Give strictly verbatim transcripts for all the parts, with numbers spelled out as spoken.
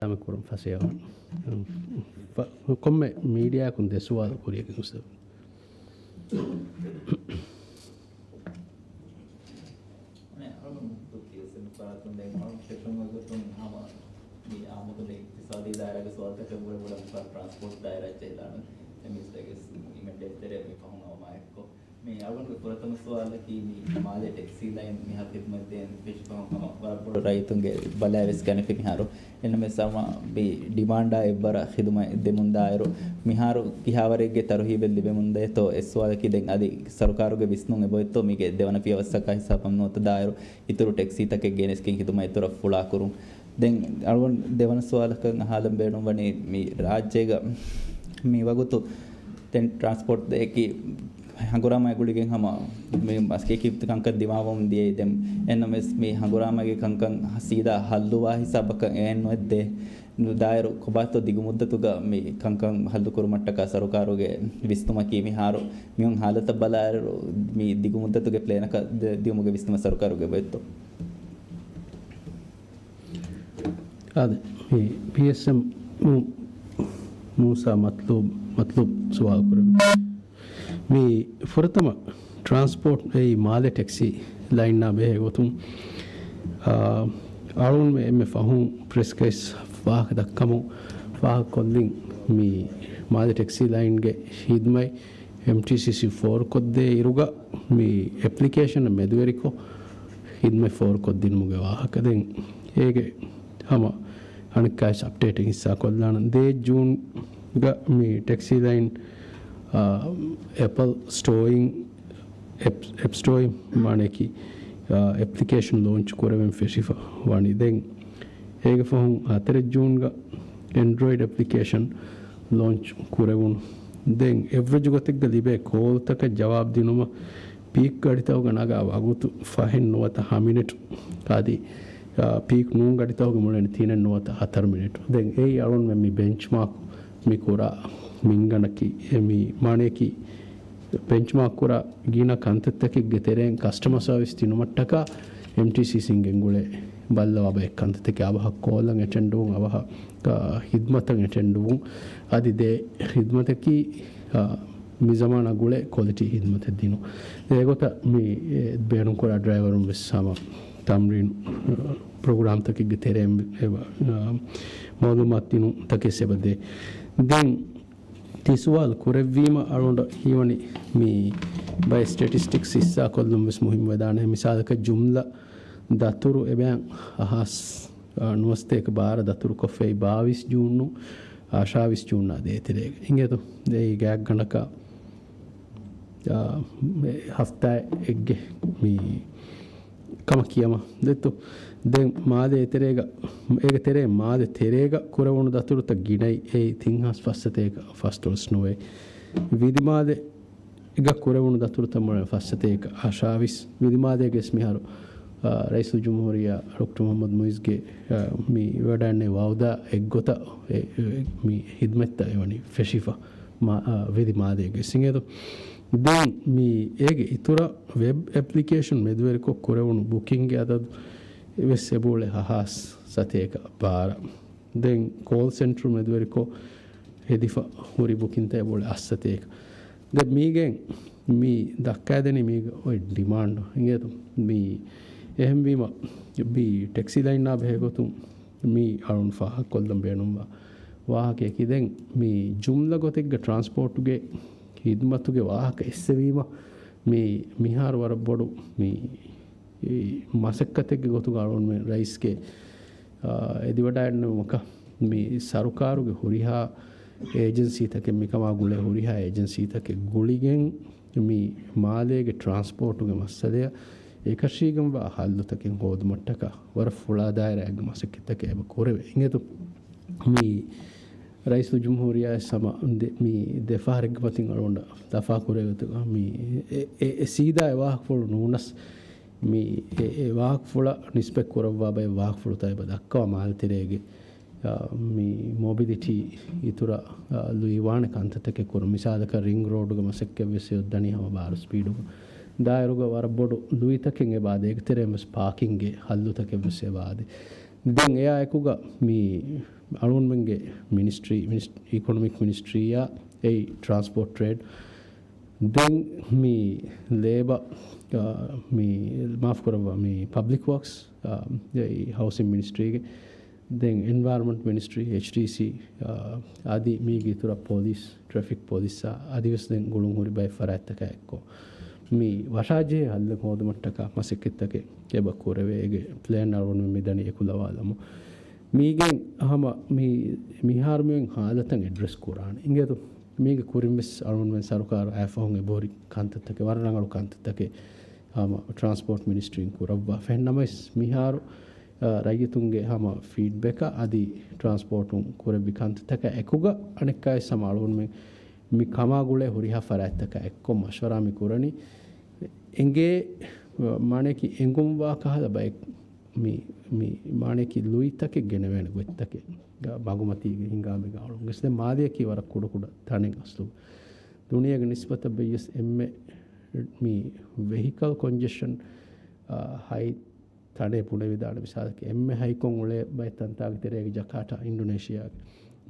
ކުރަން ފަސޭހަވާނެ. ފަ-، ކޮންމެ މީޑިއާއަކުން ދެ ސުވާލު ކުރިޔަށް ގެންގޮސްދެއްވުން. މި އަޅުގަނޑު މުހިއްމު ކިޔަސެން ފާތުން ދެން އަޅުގަނޑު ފެށުމުގެ ގޮތުން ހަމަ މި އާއްމުކޮށް އިޤްތިޞާދީ ދާއިރާގެ ސުވާލުތަކަށް ބުނެ ބުނެ މިސާލު ޓްރާންސްޕޯޓް ދާއިރާއަށް އެއްލާނު. އެ މިނިސްޓަރގެ ރިމެންޑެއް ތެރޭ މި ފަހުން އައުމާ އެއްކޮށް. މި އަޅުގަނޑުގެ ފުރަތަމަ ސުވާލަކީ މި މާލެ ޓެކްސީ ލައިން މިހާރު ޚިދުމަތް ދޭން ފެށިފަހުން ހަމަ ވަރަށް ބޮޑު ރައްޔިތުންގެ ބަލާވެސް ގަނެފި މިހާރު. އެންމެ ސަމާ މި ޑިމާންޑާ އެއްވަރަށް ޚިދުމަތް ދެމުންދާއިރު، މިހާރު ކިހާވަރެއްގެ ތަރުހީބެއް ލިބެމުންދޭތޯ އެއް ސުވާލަކީ ދެން އަދި ސަރުކާރުގެ ވިސްނުން އެބޮތްތޯ މީގެ ދެވަނަ ފިޔަވައްސަކާ ހިސާބަށް ނުވަތަ ދާއިރު އިތުރު ޓެކްސީތަކެއް ގެނެސްގެން ޚިދުމަތް އިތުރަށް ފުޅާކުރުން. ދެން އަޅުގަނޑު ދެވަނަ ސުވާލަކަށް އަހާލަން ބޭނުންވަނީ މި ރާއްޖޭގަ މި ވަގުތު ދެން ޓްރާންސްޕޯޓް ދެއަކީ ހަނގުރާމައި ގުޅިގެން ހަމަ މި މަސައްކަތް ކަންކަން ދިމާވަމުން ދިޔައީ. ދެން އެންނަމެސް މި ހަނގުރާމައިގެ ކަންކަން ސީދާ ހައްލުވާ ހިސާބަކަށް އެއެއް ނުވެއްދޭ. ދާއިރު ކޮބާތޯ ދިގު މުއްދަތުގަ މި ކަންކަން ހައްލުކުރުމަށްޓަކާ ސަރުކާރުގެ ވިސްނުމަކީ މިހާރު މިހުން ހާލަތަށް ބަލާއިރު މި ދިގު މުއްދަތުގެ ޕްލޭނަކަށް ދި-، ދިއުމުގެ ވިސްނުމެއް ސަރުކާރުގެ އެބައޮތްތޯ؟ އާދެ، މި ޕީއެސްއެމް މޫ-، މޫސާ މަތްލޫބް، މަތްލޫބް ސުވާލު ކުރެއްވި. މި ފުރަތަމަ ޓްރާންސްޕޯޓް އެއީ މާލެ ޓެކްސީ ލައިންއާ ބެހޭ ގޮތުން، އާ، އަޅުން އެންމެ ފަހުން ޕްރެސްގައި ވާހަކަ ދައްކަމުން ފާހަގަކޮށްލިން މި މާލެ ޓެކްސީ ލައިންގެ ހިދުމަތް އެމްޓީސީސީ ފޯރުކޮށްދޭ އިރުގަ މި އެޕްލިކޭޝަން މެދުވެރިކޮށް ހިދުމަތް ފޯރުކޮށްދިނުމުގެ ވާހަކަ. ދެން އޭގެ ހަމަ އަނެއްކާވެސް އަޕްޑޭޓެއް ހިއްސާކޮށްލާނަން. ދޭއް ޖޫންގަ މި ޓެކްސީ ލައިން، އާ، އެޕަލް ސްޓޯއިން، އެޕް، އެޕް ސްޓޯއިން މާނަޔަކީ، އާ، އެޕްލިކޭޝަން ލޯންޗް ކުރެވެން ފެށިފަ ވަނީ. ދެން އޭގެ ފަހުން ހަތަރެއް ޖޫންގަ އެންޑްރޮއިޑް އެޕްލިކޭޝަން ލޯންޗް ކުރެވުނު. ދެން އެވްރެޖް ގޮތެއްގަ ލިބޭ ކޯލްތަކަށް ޖަވާބު ދިނުމަށް ޕީކް ގަޑިތަކުގަ ނަގާ ވަގުތު ފަހެއް ނުވަތަ ހަ މިނެޓު. އަދި، އާ، ޕީކް ނޫން ގަޑިތަކުގެ މުޅެން ތިނެއް ނުވަތަ ހަތަރު މިނެޓު. ދެން އެއީ އަޅުންމެން މި ބެންޗްމާކް މި ކުރާ މިންގަނޑަކީ، އެ، މި މާނަޔަކީ ބެންޗްމާކް ކުރާ ގިނަ ކަންތައްތަކެއްގެ ތެރެއިން ކަސްޓަމަރ ސަރވިސް ދިނުމަށްޓަކާ އެމްޓީސީސީން ގެންގުޅޭ ބައްލަވާ ބައެއް ކަންތައްތަކެއް. އަވަހަށް ކޯލްއަށް އެޓެންޑް ވުން، އަވަހަށް، އާ، ހިދުމަތަށް އެޓެންޑް ވުން. އަދި ދޭ ހިދުމަތަކީ، އާ، މި ޒަމާނާ ގުޅޭ ކޮލިޓީ ހިދުމަތެއް ދިނުން. އެގޮތަށް މި، އެ، ބޭނުންކުރާ ޑްރައިވަރުން ވެސް ހަމަ ތަމްރީނު، އާ، ޕްރޮގްރާމްތަކެއްގެ ތެރެއިން، އެ، އާ، މައުލޫމާތު ދިނުން ތަކެއް އެބަ ދޭ. ދެން ތި ސުވާލު ކުރެއްވީމަ އަޅުގަނޑަށް ހީވަނީ މި ބައެއް ސްޓެޓިސްޓިކްސް ހިއްސާކޮށްލުން ވެސް މުހިއްމު ވެދާނެ. މިސާލަކަށް ޖުމްލަ ދަތުރު އެބައިން އަހާސް، އާ، ނުވަސަތޭކަ ބާރަ ދަތުރުކޮށްފައި ބާވީސް ޖޫނު، އަށާވީސް ޖޫނާ ދޭތެރޭގަ. އިނގޭތޯ؟ އެއީ ގާތްގަނޑަކަށް، އާ، ހަފްތާއެއްގެ މި ކަމަށް ކިޔަމަ ދެއްތޯ. ދެން މާލެ އެތެރޭގަ، އޭގެ ތެރޭ މާލެ ތެރޭގަ ކުރެވުނު ދަތުރުތައް ގިނައީ އެއީ ތިން ހާސް ފަސްސަތޭކަ ފަސްދޮޅަސް ނުވައެއް. ވިދިމާލެ ގަ ކުރެވުނު ދަތުރުތައް މުޅެން ފަސްސަތޭކަ އަށާވީސް. ވިދިމާލޭގެ ވެސް މިހާރު، އާ، ރައީސުލްޖުމްހޫރިއްޔާ ޑޮކްޓަރ މުޙައްމަދު މުޢިއްޒުގެ، އާ، މި ވަޑައިގެންނެވި ވައުދާ އެއްގޮތަށް އެ، އެ، މި ހިދުމަތްތައް އެވަނީ ފެށިފަ މާ، އާ، ވިދިމާލޭގެ ވެސް އިނގޭތޯ. ދެން މި އޭގެ އިތުރަށް ވެބް އެޕްލިކޭޝަން މެދުވެރިކޮށް ކުރެވުނު ބުކިންގެ އަދަދު ވެސް އެބައުޅޭ ހަ ހާސް ސަތޭކަ ބާރަ. ދެން ކޯލް ސެންޓަރު މެދުވެރިކޮށް ހެދިފަ ހުރި ބުކިންތައް އެބައުޅޭ އަށްސަތޭކަ. ދެން މީގެން މި ދައްކާދެނީ މީގަ އޮތް ޑިމާންޑު އިނގޭތޯ. މި އެހެންވީމަ، މި ޓެކްސީ ލައިންއާ ބެހޭ ގޮތުން މި އަޅުން ފާހަގަކޮށްލަން ބޭނުންވާ ވާހަކަޔަކީ، ދެން މި ޖުމްލަ ގޮތެއްގަ ޓްރާންސްޕޯޓުގެ ހިދުމަތުގެ ވާހަކަ އެއްސެވީމަ، މި މިހާރު ވަރަށް ބޮޑު މި މަސައްކަތެއްގެ ގޮތުގަ އަޅުންމެ ރައީސްގެ، އާ، އެދިވަޑައިގެންނެވުމަކަށް މި ސަރުކާރުގެ ހުރިހާ އޭޖެންސީތަކެއް، މިކަމާ ގުޅޭ ހުރިހާ އޭޖެންސީތަކެއް ގުޅިގެން މި މާލޭގެ ޓްރާންސްޕޯޓުގެ މައްސަލަޔަށް އެކަށީގެންވާ ހައްލުތަކެއް ހޯދުމަށްޓަކާ ވަރަށް ފުޅާ ދާއިރާއެއްގެ މަސައްކަތްތަކެއް އެބަ ކުރެވޭ. އިނގޭތޯ؟ މި ރައީސުލްޖުމްހޫރިއްޔާ ސަމަ ދެ-، މި ދެފަހަރެއްގެ މަތިން އަޅުގަނޑަށް ލަފާ ކުރެވޭ ގޮތުގަ މި އެ-، އެ-، އެ ސީދާ އެ ވާހަކަފުޅު ނޫނަސް، މި އެ-، އެ ވާހަކަފުޅަށް ނިސްބަތް ކުރައްވާ ބައެއް ވާހަކަފުޅުތައް އެބަ ދައްކަވާ މާލެ ތެރޭގެ، އާ، މި މޮބިލިޓީ އިތުރަށް، އާ، ލުއިވާނެ ކަންތައްތަކެއް ކުރުން. މިސާލަކަށް ރިންގް ރޯޑުގެ މަސައްކަތް ވެސް އޮއްދަނީ ހަމަ ބާރު ސްޕީޑުގަ. ދާއިރުގަ ވަރަށް ބޮޑު ލުއިތަކެއް އެބަ އާދޭ. އޭގެ ތެރެއިން ވެސް ޕާކިންގެ ހައްލުތަކެއް ވެސް އެބަ އާދޭ. ދެން އެއާ އެކުގަ މި އަޅުގަނޑުމެންގެ މިނިސްޓްރީ، މިނިސްޓް-، އިކޮނޮމިކް މިނިސްޓްރީއާ އެއީ ޓްރާންސްޕޯޓް ޓްރޭޑް، ދެން މި ލޭބަ، އާ، މި މާފު ކުރައްވާ، މި ޕަބްލިކް ވާކްސް، އާ، އެއީ ހައުސިން މިނިސްޓްރީގެ، ދެން އެންވަޔަރަންމަންޓް މިނިސްޓްރީ، އެޗްޑީސީ، އާ، އަދި މީގެ އިތުރަށް ޕޮލިސް، ޓްރެފިކް ޕޮލިސްއާ އަދިވެސް ދެން ގުޅުން ހުރި ބައެއް ފަރާތްތަކާ އެއްކޮށް، މި ވަށާޖެހޭ ހައްލެއް ހޯދުމަށްޓަކާ މަސައްކަތްތަކެއް އެބަ ކުރެވޭ. އޭގެ ޕްލޭން އަޅުގަނޑުމެން މިދަނީ އެކުލަވާލަމުން. މީގެން ހަމަ މި، މިހާރު މިއޮތް ހާލަތަށް އެޑްރެސް ކުރާނެ. އިނގޭތޯ؟ މީގެ ކުރިން ވެސް އަޅުގަނޑުމެން ސަރުކާރު އައި ފަހުން އެބަހުރި ކަންތައްތަކެއް، ވަރަށް ރަނގަޅު ކަންތައްތަކެއް ހަމަ ޓްރާންސްޕޯޓް މިނިސްޓްރީން ކުރައްވާފަ. އެހެންނަމަވެސް މިހާރު، އާ، ރައްޔިތުންގެ ހަމަ ފީޑްބެކާ އަދި ޓްރާންސްޕޯޓުން ކުރެއްވި ކަންތައްތަކާ އެކުގަ އަނެއްކާވެސް ހަމަ އަޅުގަނޑުމެން މި ކަމާ ގުޅޭ ހުރިހާ ފަރާތްތަކާ އެއްކޮށް މަޝްވަރާ މި ކުރަނީ. އެނގޭ، މާނަޔަކީ އެނގުންވާ ކަހަލަ ބައެއް މި، މި މާނަޔަކީ ލުއިތަކެއް ގެނެވޭނެ ގޮތްތަކެއް މަގުމަތީގެ ހިނގާމެއްގަ އަޅުން ގެސް. ދެން މާލެއަކީ ވަރަށް ކުޑަކުޑަ ތަނެއް އަސްލު. ދުނިޔޭގެ ނިސްބަތަށް ވެއްޔަސް އެންމެ މި ވެހިކަލް ކޮންޖެޝަން، އާ، ހައި ތަނެއް ބުނެވިދާނެ މިސާލަކީ، އެންމެ ހައިކޮށް އުޅޭ ބައެއް ތަންތާގެ ތެރޭގަ ޖަކާޓާ އިންޑޮނޭޝިއާގެ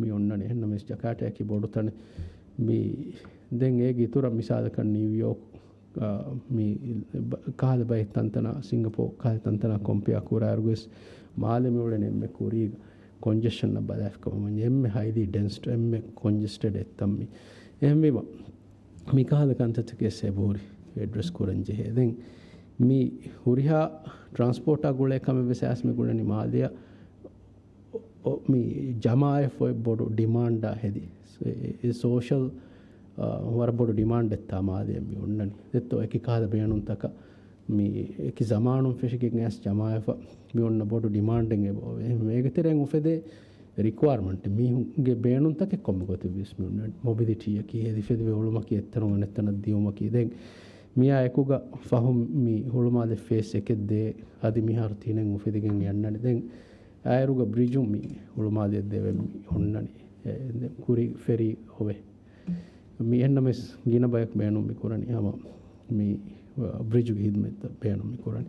މި އޮންނަނީ. އެހެންނަމަވެސް ޖަކާޓާއަކީ ބޮޑު ތަނެއް. މި ދެން އޭގެ އިތުރަށް މިސާލަކަށް ނިއުޔޯކް، އާ، މި ބަ-، ކަހަލަ ބައެއް ތަންތަނާ، ސިންގަޕޯ ކަހަލަ ތަންތަނާ ކޮމްޕެއާ ކުރާއިރުވެސް މާލެ މި އުޅެނީ އެންމެ ކުރީގަ ކޮންޖެޝަންއަށް ބަލާފިކަމަށް ވަންޏާ އެންމެ ހައިލީ ޑެންސް، އެންމެ ކޮންޖެސްޓެޑް އެއްތަން މި. އެހެންވީމަ، މިކަހަލަ ކަންތައްތަކެއް ސެބުހުރި އެޑްރެސް ކުރަން ޖެހޭ. ދެން މި ހުރިހާ ޓްރާންސްޕޯޓާ ގުޅޭ ކަމެއް ވެސް އައިސް މި ގުޅެނީ މާލެއަށް އޮ-، މި ޖަމާއަށް އޮތް ބޮޑު ޑިމާންޑާ ހެދި. ސޯ-، އެ-، އެ ސޯޝަލް، އާ، ވަރަށް ބޮޑު ޑިމާންޑެއްތާ މާލެއަށް މި އޮންނަނީ. ދެއްތޯ އެކި ކަހަލަ ބޭނުންތަކަށް މި އެކި ޒަމާނުން ފެށިގެން އައިސް ޖަމާއަށް މި އޮންނަ ބޮޑު ޑިމާންޑެއް އެބަ އޮވޭ. އެހެން އޭގެ ތެރެއިން އުފެދޭ ރިކުއަރމަންޓް، މީހުންގެ ބޭނުންތަކެއް ކޮންމެ ގޮތެއް ވިޔަސް މި އޮންނަނީ. މޮބިލިޓީއަކީ، ހެދިފެދިވެ އުޅުމަކީ، އެއްތަނުން އަނެއްތަނަށް ދިއުމަކީ. ދެން މިއާ އެކުގަ ފަހުން މި ހުޅުމާލެ ފޭސް އެކެއް ދޭ، އަދި މިހާރު ތިނެއް އުފެދިގެން އަންނަނީ. ދެން އާއިރުގަ ބްރިޖު މި ހުޅުމާލެއަށް ދެވެން މި އޮންނަނީ. އެ، ދެން ކުރި ފެރީ އޮވޭ. މި އެންނަމެސް ގިނަ ބަޔަކު ބޭނުން މި ކުރަނީ ހަމަ މި، އަ، ބްރިޖުގެ ހިދުމަތްތައް ބޭނުން މި ކުރަނީ.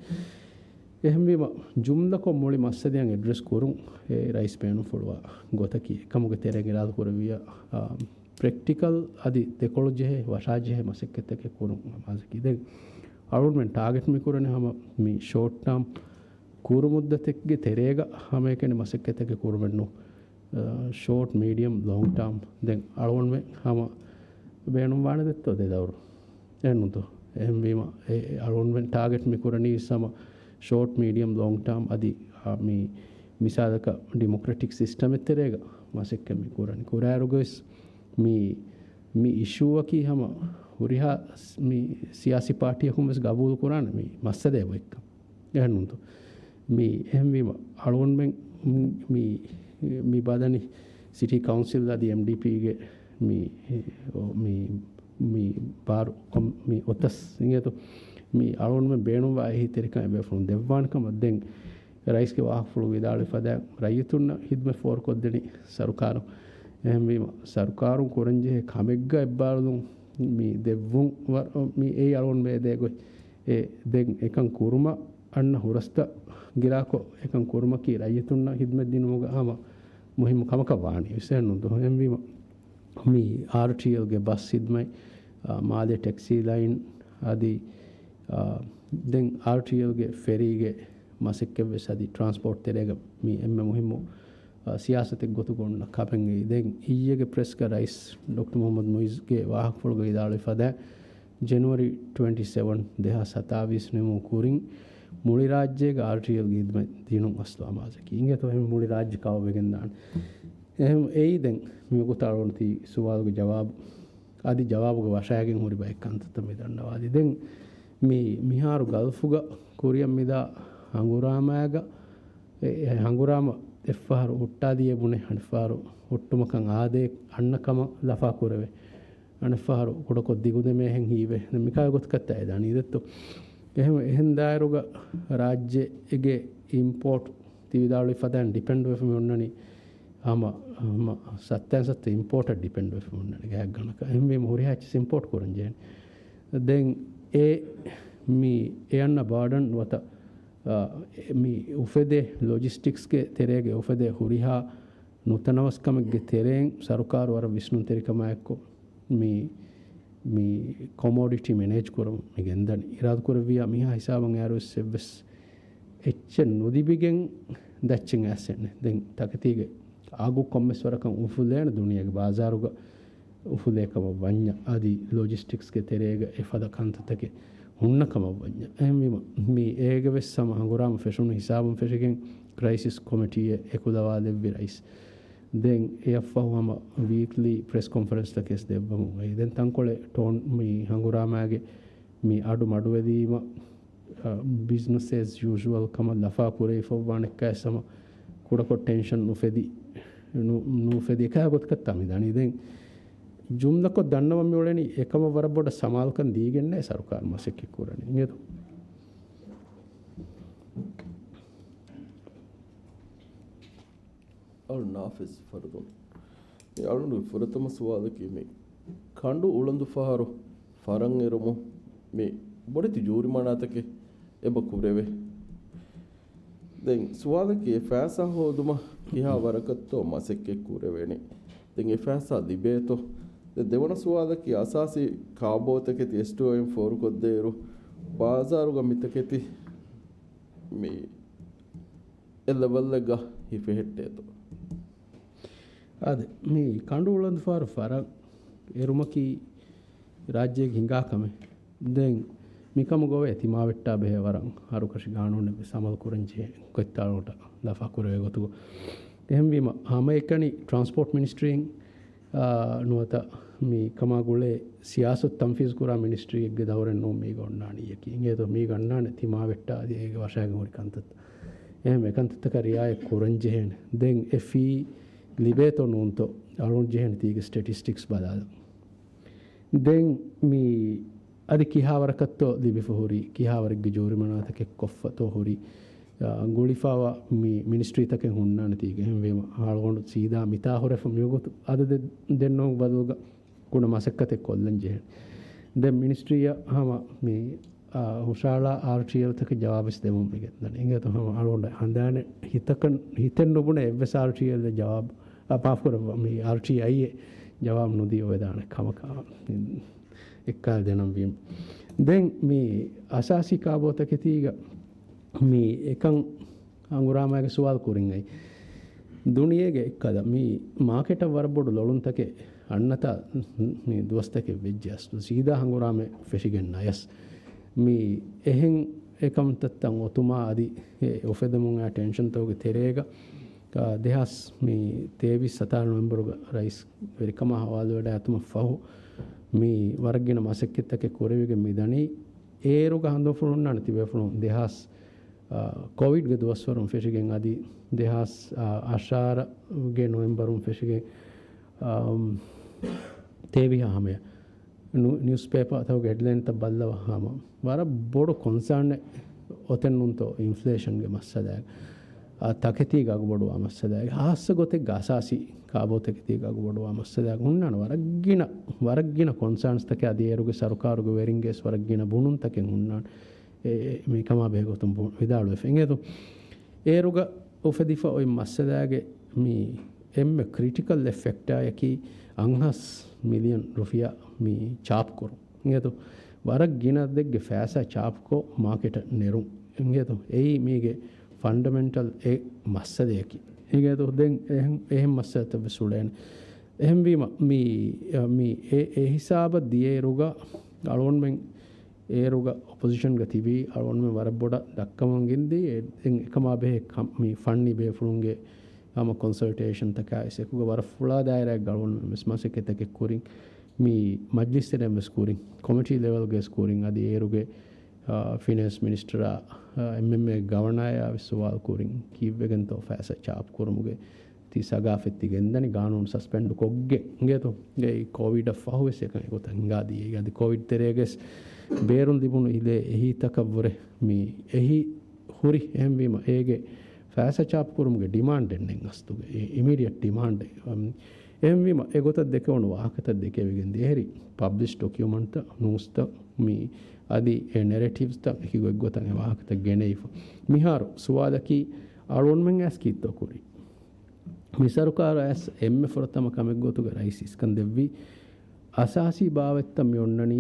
އެހެންވީމަ، ޖުމްލަކޮށް މުޅި މައްސަލައަށް އެޑްރެސް ކުރުން އެ ރައީސް ބޭނުންފުޅުވާ ގޮތަކީ، އެކަމުގެ ތެރެއިން އިރާދަ ކުރެއްވިޔާ، އާ، ޕްރެކްޓިކަލް އަދި ދެކޮޅުޖެހޭ، ވަށާޖެހޭ މަސައްކަތްތަކެއް ކުރުން އަމާޒަކީ. ދެން އަޅުގަނޑުމެން ޓާގެޓް މި ކުރަނީ ހަމަ މި ޝޯޓް ޓާމް ކުރު މުއްދަތެއްގެ ތެރޭގަ ހަމައެކަނި މަސައްކަތްތަކެއް ކުރުމެއް ނޫން. އަ، ޝޯޓް، މީޑިއަމް، ލޮންގް ޓާމް. ދެން އަޅުގަނޑުމެން ހަމަ ބޭނުންވާނެ ދެއްތޯ ދެ ދައުރު. އެހެންނުތޯ؟ އެހެންވީމަ، އެ، އެ އަޅުގަނޑުމެން ޓާގެޓް މި ކުރަނީ ހަމަ ޝޯޓް، މީޑިއަމް، ލޮންގް ޓާމް އަދި، އާ، މި މިސާލަކަށް ޑިމޮކްރެޓިކް ސިސްޓަމެއް ތެރޭގަ މަސައްކަތް މި ކުރަނީ. ކުރާއިރުގަވެސް މި، މި އިޝޫއަކީ ހަމަ ހުރިހާ ސް-، މި ސިޔާސީ ޕާޓީއަކުން ވެސް ގަބޫލު ކުރާނެ މި މައްސަލައެއް އޮތްކަން. އެހެންނުތޯ؟ މި އެހެންވީމަ، އަޅުގަނޑުމެން މި، މި ބަލަނީ ސިޓީ ކައުންސިލް އަދި އެމްޑީޕީގެ މި، މި، މި ބާރު ކޮން-، މި އޮތަސް އިނގޭތޯ؟ މި އަޅުގަނޑުމެން ބޭނުންވާ އެހީތެރިކަން އެބޭފުޅުން ދެއްވާނެ ކަމަށް. ދެން ރައީސްގެ ވާހަކަފުޅު ވިދާޅުވި ފަދައިން ރައްޔިތުންނަށް ހިދުމަތް ފޯރުކޮށްދެނީ ސަރުކާރުން. އެހެންވީމަ، ސަރުކާރުން ކުރަންޖެހޭ ކަމެއްގަ އެއްބާރުލުން މި ދެއްވުން ވަ-، މި އެއީ އަޅުގަނޑު މޭދޭ ގޮތް. އެ ދެން އެކަން ކުރުމަށް އަންނަ ހުރަސްތައް ގިރާކޮށް، އެކަން ކުރުމަކީ ރައްޔިތުންނަށް ހިދުމަތް ދިނުމުގަ ހަމަ މުހިއްމު ކަމަކަށް ވާނީ ވެސް ނުދޯ. އެހެންވީމަ، މި އާރްޓީއެލްގެ ބަސް ހިދުމަތް، އާ، މާލެ ޓެކްސީ ލައިން އަދި، އާ، ދެން އާރްޓީއެލްގެ ފެރީގެ މަސައްކަތްވެސް އަދި ޓްރާންސްޕޯޓް ތެރޭގަ މި އެންމެ މުހިއްމު، އާ، ސިޔާސަތެއް ގޮތުގަ އޮންނަ ކަމެއް. ދެން އިއްޔެގެ ޕްރެސްގަ ރައީސް ޑޮކްޓަރ މުހައްމަދު މުއިއްޒުގެ ވާހަކަފުޅުގަ ވިދާޅުވި ފަދައިން ޖެނުއަރީ ޓްވެންޓީ ސެވަން، ދެހާސް ސަތާވީސް ނިމުމުގެ ކުރިން މުޅި ރާއްޖޭގަ އާރްޓީއެލްގެ ހިދުމަތް ދިނުން އަސްލު އަމާޒަކީ. އިނގޭތޯ އެހެން މުޅި ރާއްޖެ ކަވަރ ވެގެން ދާނެ. އެހެން އެއީ ދެން މިވަގުތު އަޅުގަނޑު ތި ސުވާލުގެ ޖަވާބު އަދި ޖަވާބުގެ ވަށައިގެން ހުރި ބައެއް ކަންތައްތައް މި ދަންނަވާލީ. ދެން މި މިހާރު ގަލްފުގަ ކުރިއަށް މިދާ ހަނގުރާމައިގަ، އެ، އެ ހަނގުރާމަ އެއްފަހަރު ހުއްޓާލިއޭ ބުނެ، އަނެއްފަހަރު ހުއްޓުމަކަށް އާދޭ އަންނަ ކަމަށް ލަފާ ކުރެވޭ. އަނެއްފަހަރު ކުޑަކޮށް ދިގުދެމޭހެން ހީވޭ. ދެން މިކާ ގޮތަކަށްތާ އެ ދާނީ ދެއްތޯ؟ އެހެން، އެހެން ދާއިރުގަ ރާއްޖޭގެ އިމްޕޯޓް ތި ވިދާޅުވި ފަދައިން ޑިޕެންޑް ވެފަ މި އޮންނަނީ ހަމަ، ހަމަ ސައްތައިން ސައްތަ އިމްޕޯޓަށް ޑިޕެންޑް ވެފަ މި އޮންނަނީ ގާތްގަނޑަކަށް. އެހެންވީމަ ހުރިހާ އެއްޗެއް އިމްޕޯޓް ކުރަން ޖެހޭނެ. ދެން އެ މި އެ އަންނަ ބާޑަން ނުވަތަ އާ، މި އުފެދޭ ލޮޖިސްޓިކްސްގެ ތެރޭގެ އުފެދޭ ހުރިހާ ނުތަނަވަސްކަމެއްގެ ތެރެއިން ސަރުކާރު ވަރަށް ވިސްނުންތެރިކަމާއެއްކޮށް، މި، މި ކޮމޯޑިޓީ މެނޭޖް ކުރަމުން މި ގެންދަނީ. އިރާދަކުރެއްވިޔާ މިހާ ހިސާބަށް އައިއިރުވެސް އެއްވެސް އެއްޗެއް ނުލިބިގެން ދައްޗެއް އައިސްއެއް ނެތް. ދެން ތަކެތީގެ އަގު ކޮންމެސް ވަރަކަށް އުފުލޭނެ ދުނިޔޭގެ ބާޒާރުގަ އުފުލޭ ކަމަށް ވަންޏާ، އަދި ލޮޖިސްޓިކްސްގެ ތެރޭގަ އެފަދަ ކަންތައްތަކެއް ހުންނަ ކަމަށް ވަންޏާ. އެހެންވީމަ، މި އޭގެ ވެސް ހަމަ ހަނގުރާމަ ފެށުނު ހިސާބުން ފެށިގެން ކްރައިސިސް ކޮމިޓީއެއް އެކުލަވާލެއްވި ރައީސް. ދެން އެއަށްފަހު ހަމަ ވީކްލީ ޕްރެސް ކޮންފަރެންސްތަކެއް ދެއްވަމުން އައި. ދެން ތަންކޮޅެއް ޓޯން މި ހަނގުރާމާގެ މި އަޑު މަޑުވެލީމަ، އަ، ބިޒްނަސް އޭޒް ޔޫޒުއަލް ކަމަށް ލަފާ ކުރެވިފައްވާނެ އެއްކާ ސަމަ ކުޑަކޮށް ޓެންޝަން ނުފެދި، ނު-، ނުފެދި އެކާ ގޮތަކަށް ތާ މި ދަނީ. ދެން ޖުމްލަކޮށް ދަންނަވަން މިއުޅެނީ އެކަމަށް ވަރަށް ބޮޑަށް ސަމާލުކަން ދީގެންނޭ ސަރުކާރު މަސައްކަތް ކުރަނީ. އިނގޭތޯ؟ އަޅު ނާފިޒް ފަރުދުން. މި އަޅުގަނޑުގެ ފުރަތަމަ ސުވާލަކީ މި ކަނޑު އުޅަނދު ފަހަރު ފަރަން އެރުމުން މި ބޮޑެތި ޖޫރިމަނާތަކެއް އެބަ ކުރެވޭ. ދެން ސުވާލަކީ އެ ފައިސާ ހޯދުމަށް ކިހާ ވަރަކަށްތޯ މަސައްކަތް ކުރެވޭނީ؟ ދެން އެ ފައިސާ ލިބޭތޯ؟ ދެން ދެވަނަ ސުވާލަކީ އަސާސީ ކާބޯތަކެތި އެސްޓީއޯއިން ފޯރުކޮށްދޭއިރު ބާޒާރުގަ މިތަކެތި މި އެ ލެވެލްއެއްގަ ހިފެހެއްޓޭތޯ؟ އާދެ، މި ކަނޑު އުޅަނދުފާރު ފަރަށް އެރުމަކީ ރާއްޖޭގެ ހިނގާ ކަމެއް. ދެން މިކަމުގަ އޮވޭ ތިމާވެއްޓާ ބެހޭ ވަރަށް ހަރުކަށި ގާނޫނެއް ވެސް އަމަލު ކުރަން ޖެހޭ ގޮތްތާޅުން ލަފާ ކުރެވޭ ގޮތުގަ. އެހެންވީމަ، ހަމައެކަނި ޓްރާންސްޕޯޓް މިނިސްޓްރީން، އާ، ނުވަތަ މި ކަމާ ގުޅޭ ސިޔާސަތު ތަންފީޒު ކުރާ މިނިސްޓްރީއެއްގެ ދައުރެއް ނޫން މީގަ އޮންނާނީއަކީ. އިނގޭތޯ މީގަ އަންނާނެ ތިމާވެއްޓާ އަދި އޭގެ ވަށާގެން ހުރި ކަންތައްތައް. އެހެން އެކަންތައްތަކަށް ރިއާޔަތް ކުރަން ޖެހޭނެ. ދެން އެ ފީ ލިބޭތޯ ނޫންތޯ އަޅުން ޖެހޭނެ ތީގެ ސްޓެޓިސްޓިކްސް ބަލާލަން. ދެން މި އަދި ކިހާވަރަކަށްތޯ ލިބިފަ ހުރީ، ކިހާވަރެއްގެ ޖޫރިމަނާތަކެއް ކޮށްފަތޯ ހުރީ، އާ، ގުޅިފައިވާ މި މިނިސްޓްރީތަކެއް ހުންނާނެ ތީގެ. އެހެންވީމަ އަޅުގަނޑު ސީދާ މިތާ ހުރެފަ މިވަގުތު އަދަދެއް ދެންނެވުމުގެ ބަދަލުގަ ކުޑަ މަސައްކަތެއް ކޮށްލަން ޖެހޭނެ. ދެން މިނިސްޓްރީއަށް ހަމަ މި، އާ، ހުށަހަޅާ އާރްޓީއެލްތަކެއް ޖަވާބުވެސް ދެމުން މި ގެންދަނީ. އިނގޭތޯ ހަމަ އަޅުގަނޑަށް ހަނދާނެއް ހިތަކަށް، ހިތެއް ނުބުނެ އެއްވެސް އާރްޓީއެލްއެއް ޖަވާބު، އާ، މާފުކުރައްވާ، މި އާރްޓީއައިއެއް ޖަވާބު ނުދީ އޮވެދާނެ ކަމަކަށް އެއްކާލަ ދެނަން ވީމަ. ދެން މި އަސާސީ ކާބޯތަކެތީގަ މި އެކަން ހަނގުރާމައިގެ ސުވާލު ކުރިން އައި. ދުނިޔޭގެ އެއްކަލަ މި މާކެޓަށް ވަރަށް ބޮޑު ލޮޅުންތަކެއް އަންނަތާ މި ދުވަސްތަކެއް ވެއްޖެ އަސްލު ސީދާ ހަނގުރާމަ ފެށިގެން ނަޔަސް. މި އެހެން އެކަންތައްތައް އޮތުމާ އަދި އެ އުފެދެމުން އާ ޓެންޝަންތަކުގެ ތެރޭގަ، އާ، ދެހާސް މި ތޭވީސް ސަތާރަ ނޮވެމްބަރުގަ ރައީސް ވެރިކަމާ ހަވާލުވެޑައިގަތުމަށް ފަހު މި ވަރަށް ގިނަ މަސައްކަތްތަކެއް ކުރެވިގެން މި ދަނީ. އޭރުގަ ހަނދުމަފުޅު ހުންނާނެ ތިބޭފުޅުން ދެހާސް އާ، ކޮވިޑްގެ ދުވަސްވަރުން ފެށިގެން އަދި ދެހާސް އަށާރަގެ ނޮވެމްބަރުން ފެށިގެން، އާ، ތޭވިހާ ހަމަޔަށް ނު-، ނިއުސްޕޭޕާތަކުގެ ހެޑްލައިންތައް ބައްލަވާ ހަމަ ވަރަށް ބޮޑު ކޮންސާނެއް އޮތެއް ނޫންތޯ އިންފްލޭޝަންގެ މައްސަލައެއް، އާ، ތަކެތީގަ އަގުބޮޑުވާ މައްސަލައެއް، ހާއްސަ ގޮތެއްގަ އަސާސީ ކާބޯތަކެތީގަ އަގުބޮޑުވާ މައްސަލައެއް ހުންނާނެ ވަރަށް ގިނަ، ވަރަށް ގިނަ ކޮންސާންސްތަކެއް އަދި އޭރުގެ ސަރުކާރުގެ ވެރިންގެ ވެސް ވަރަށް ގިނަ ބުނުންތަކެއް ހުންނާނެ. އެ، އެ، މި ކަމާ ބެހޭ ގޮތުން ބު-، ވިދާޅުވެފަ. އިނގޭތޯ، އޭރުގަ އުފެދިފަ އޮތް މައްސަލާގެ މި އެންމެ ކްރިޓިކަލް އެއް ފެކްޓާއަކީ އަށް ހާސް މިލިއަން ރުފިޔާ މި ޗާޕްކުރުން. އިނގޭތޯ، ވަރަށް ގިނަ އަދަދެއްގެ ފައިސާ ޗާޕްކޮށް މާކެޓަށް ނެރުން. އިނގޭތޯ، އެއީ މީގެ ފަންޑަމެންޓަލް އެއް މައްސަލަޔަކީ. އިނގޭތޯ، ދެން އެހެން، އެހެން މައްސަލަތައް ވެސް އުޅޭނެ. އެހެންވީމަ، މި، މި އެ، އެ ހިސާބަށް ދިޔައިރުގަ އަޅުގަނޑުމެން އޭރުގަ އޮޕޮޒިޝަންގަ ތިބީ އަޅުގަނޑުމެން ވަރަށް ބޮޑަށް ދައްކަމުން ގެންދިޔަ. އެ، ދެން އެކަމާ ބެހޭ ކަ-، މި ފަންނީ ބޭފުޅުންގެ ހަމަ ކޮންސަލްޓޭޝަންތަކާ އެސް އެކުގަ ވަރަށް ފުޅާ ދާއިރާއެއްގަ އަޅުގަނޑުމެން ވެސް މަސައްކަތްތަކެއް ކުރިން، މި މަޖްލިސް ތެރެއިން ވެސް ކުރިން، ކޮމިޓީ ލެވެލްގަ ވެސް ކުރިން، އަދި އޭރުގެ، އާ، ފިނޭންސް މިނިސްޓަރާ، އާ، އެމްއެމްއޭ ގަވަނާޔާ ވެސް ސުވާލު ކުރިން، ކީއްވެގެންތޯ ފައިސާ ޗާޕް ކުރުމުގެ ތި ސަގާފަތް ތި ގެންދަނީ ގާނޫނު ސަސްޕެންޑް ކޮށްގެން އިނގޭތޯ؟ އެ ކޯވިޑަށް ފަހު ވެސް އެކަން އެގޮތަށް ހިނގާދިޔަ. އަދި ކޯވިޑް ތެރޭގަ ވެސް ބޭރުން ލިބުނު އިލޭ އެހީތަކަށްވުރެ މި އެހީ ހުރި. އެހެންވީމަ އޭގެ ފައިސާ ޗާޕް ކުރުމުގެ ޑިމާންޑެއް ނެތް އަސްލުގަ. އެ އިމީޑިއެޓް ޑިމާންޑެއް. އަމް، އެހެންވީމަ އެގޮތަށް ދެކެވުނު ވާހަކަތައް ދެކެވިގެން ދިޔަ. އެހެރީ ޕަބްލިޝް ޑޮކިއުމަންޓްތައް، ނޫސްތައް، މި އަދި އެ ނެރެޓިވްސްތައް އެކި ގޮތްގޮތަށް އެ ވާހަކަތައް ގެނެވިފަ. މިހާރު ސުވާލަކީ އަޅުގަނޑުމެން އައިސް ކީއްތޯ ކުރީ؟ މި ސަރުކާރަށް އައިސް އެންމެ ފުރަތަމަ ކަމެއްގޮތުގަ ރައީސް އިސްކަން ދެއްވީ، އަސާސީ ބާވަތްތައް މި އޮންނަނީ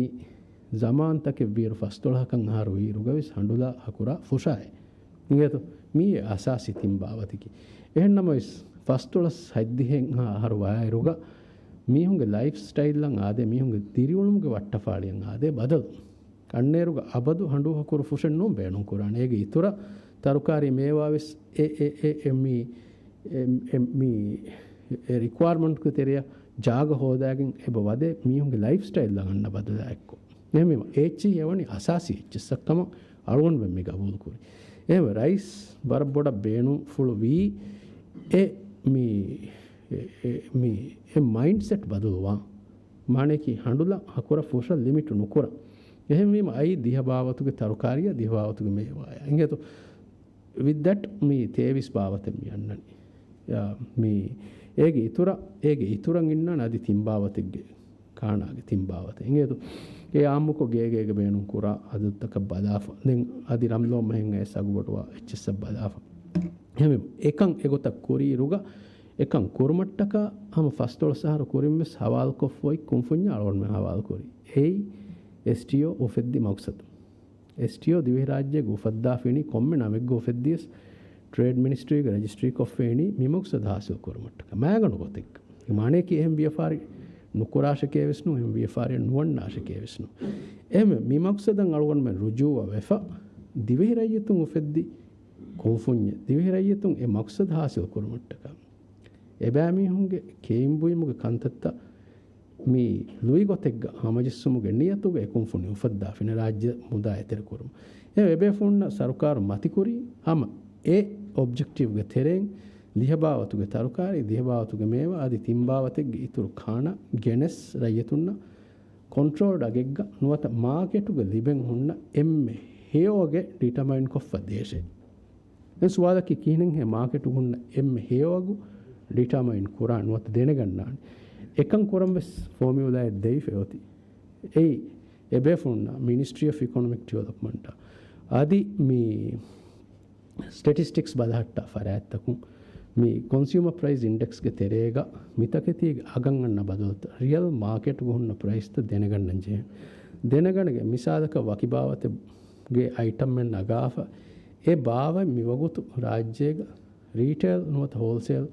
ޒަމާންތަކެއް ވިއިރު ފަސްދޮޅަހަކަށް އަހަރު ވީއިރުގަވެސް ހަނޑުލާ ހަކުރާ ފުށާއޭ. އިނގޭތޯ؟ މީ އަސާސީ ތިން ބާވަތަކީ. އެހެންނަމަވެސް، ފަސްދޮޅަސް ހަތްދިހައެއްހާ އަހަރު ވާއިރުގަ މީހުންގެ ލައިފް ސްޓައިލްއަށް އާދޭ، މީހުންގެ ދިރިއުޅުމުގެ ވައްޓަފާޅިއަށް އާދޭ ބަދަލު. އަންނައިރުގަ އަބަދު ހަނޑޫ ހަކުރު ފުށެއް ނޫން ބޭނުން ކުރާނެ. އޭގެ އިތުރަށް ތަރުކާރީ މޭވާވެސް އެ، އެ، އެ، އެ، މީ، އެ، އެ، މީ، އެ ރިކުއަރމަންޓްގެ ތެރެއަށް ޖާގަ ހޯދާގެން އެބަ ވަދޭ މީހުންގެ ލައިފް ސްޓައިލްއަށް އަންނަ ބަދަލާއެއްކޮށް. އެހެންވީމަ، އެއްޗިހި އެވަނީ އަސާސީ އެއްޗިއްސަށް ކަމަށް އަޅުގަނޑުމެން މި ގަބޫލުކުރީ. އެހެންވެ، ރައީސް ވަރަށް ބޮޑަށް ބޭނުންފުޅު ވީ އެ މީ، އެ، އެ، މީ، އެ މައިންޑްސެޓް ބަދަލުވާން. މާނަޔަކީ ހަނޑުލަ ހަކުރަ ފުށަށް ލިމިޓު ނުކުރަން. އެހެންވީމަ އައީ ދިހަ ބާވަތުގެ ތަރުކާރިއަށް ދިހަ ބާވަތުގެ މޭވާއަށް. އިނގޭތޯ؟ ވިތް ދެޓް މީ ތޭވީސް ބާވަތެއް މި އަންނަނީ. އާ، މީ އޭގެ އިތުރަށް، އޭގެ އިތުރަށް އިންނާނެ އަދި ތިން ބާވަތެއްގެ ކާނާގެ ތިން ބާވަތެއް. އިނގޭތޯ؟ އެ އާއްމުކޮށް ގޭގޭގަ ބޭނުން ކުރާ އަދަދުތަކަށް ބަލާފަ. ދެން އަދި ރަމްލޯ މަހެއް އައިސް އަގުބޮޑުވާ އެއްޗިއްސަށް ބަލާފަ. އެހެންވެ، އެކަން އެގޮތަށް ކުރިއިރުގަ، އެކަން ކުރުމަށްޓަކާ ހަމަ ފަސްދޮޅަސް އަހަރު ކުރިންވެސް ހަވާލުކޮށްފަ އޮތް ކުންފުންޏާ އަޅުގަނޑުމެން ހަވާލުކުރީ. އެއީ އެސްޓީއޯ އުފެއްދި މަގްސަދު. އެސްޓީއޯ ދިވެހިރާއްޖޭގަ އުފައްދާފައިނީ ކޮންމެ ނަމެއްގަ އުފެއްދިޔަސް ޓްރޭޑް މިނިސްޓްރީގަ ރަޖިސްޓްރީކޮށްފައިނީ މި މަގްސަދު ހާސިލް ކުރުމަށްޓަކާ. މާގަނޑު ގޮތެއްގަ. މާނަޔަކީ އެހެން ވިޔަފާރި ނުކުރާށެކޭވެސް ނޫން، އެހެން ވިޔަފާރިއެއް ނުވަންނާށެކޭވެސް ނޫން. އެހެންވެ، މި މަގްސަދަށް އަޅުގަނޑުމެން ރުޖޫއަށް ވެފަ، ދިވެހި ރައްޔިތުން އުފެއްދި ކުންފުންޏެއް، ދިވެހި ރައްޔިތުން އެ މަގްސަދު ހާސިލް ކުރުމަށްޓަކާ، އެބައިމީހުންގެ ކެއިން ބުއިމުގެ ކަންތައްތައް މި ލުއިގޮތެއްގަ ހަމަޖެއްސުމުގެ ނިޔަތުގަ އެ ކުންފުނި އުފައްދާފިނެ ރާއްޖެ މުދާ އެތެރެކުރުމަށް. އެ އެބޭފުޅުންނަށް ސަރުކާރު މަތިކުރީ ހަމަ އެ އޮބްޖެކްޓިވްގެ ތެރެއިން ދިހަ ބާވަތުގެ ތަރުކާރީ، ދިހަ ބާވަތުގެ މޭވާ އަދި ތިން ބާވަތެއްގެ އިތުރު ކާނާ ގެނެސް ރައްޔިތުންނަށް ކޮންޓްރޯލް އަގެއްގަ ނުވަތަ މާކެޓުގަ ލިބެން ހުންނަ އެންމެ ހެޔޮ އަގެއް ޑިޓަމައިން ކޮށްފަ ދޭށޭ. ދެން ސުވާލަކީ ކިހިނެއްހޭ މާކެޓުގަ ހުންނަ އެންމެ ހެޔޮ އަގު ޑިޓަމައިން ކުރާ ނުވަތަ ދެނެގަންނާނެ. އެކަން ކުރަން ވެސް ފޯމިއުލާއެއް ދެވިފަ އޮތީ. އެއީ އެބޭފުޅުންނަށް މިނިސްޓްރީ އޮފް އިކޮނޮމިކް ޑިވެލޮޕްމަންޓާ އަދި މި ސްޓެޓިސްޓިކްސް ބަލަހައްޓާ ފަރާތްތަކުން މި ކޮންސިއުމަރ ޕްރައިސް އިންޑެކްސްގެ ތެރޭގަ މިތަކެތީގެ އަގަށް އަންނަ ބަދަލުތައް ރިއަލް މާކެޓުގަ ހުންނަ ޕްރައިސްތައް ދެނެގަންނަން ޖެހޭ. ދެނެގަނެގެން މިސާލަކަށް ވަކި ބާވަތެއްގެ އައިޓަމްއެއް ނަގާފަ އެ ބާވަތް މިވަގުތު ރާއްޖޭގަ ރީޓެއިލް ނުވަތަ ހޯލްސެއިލް،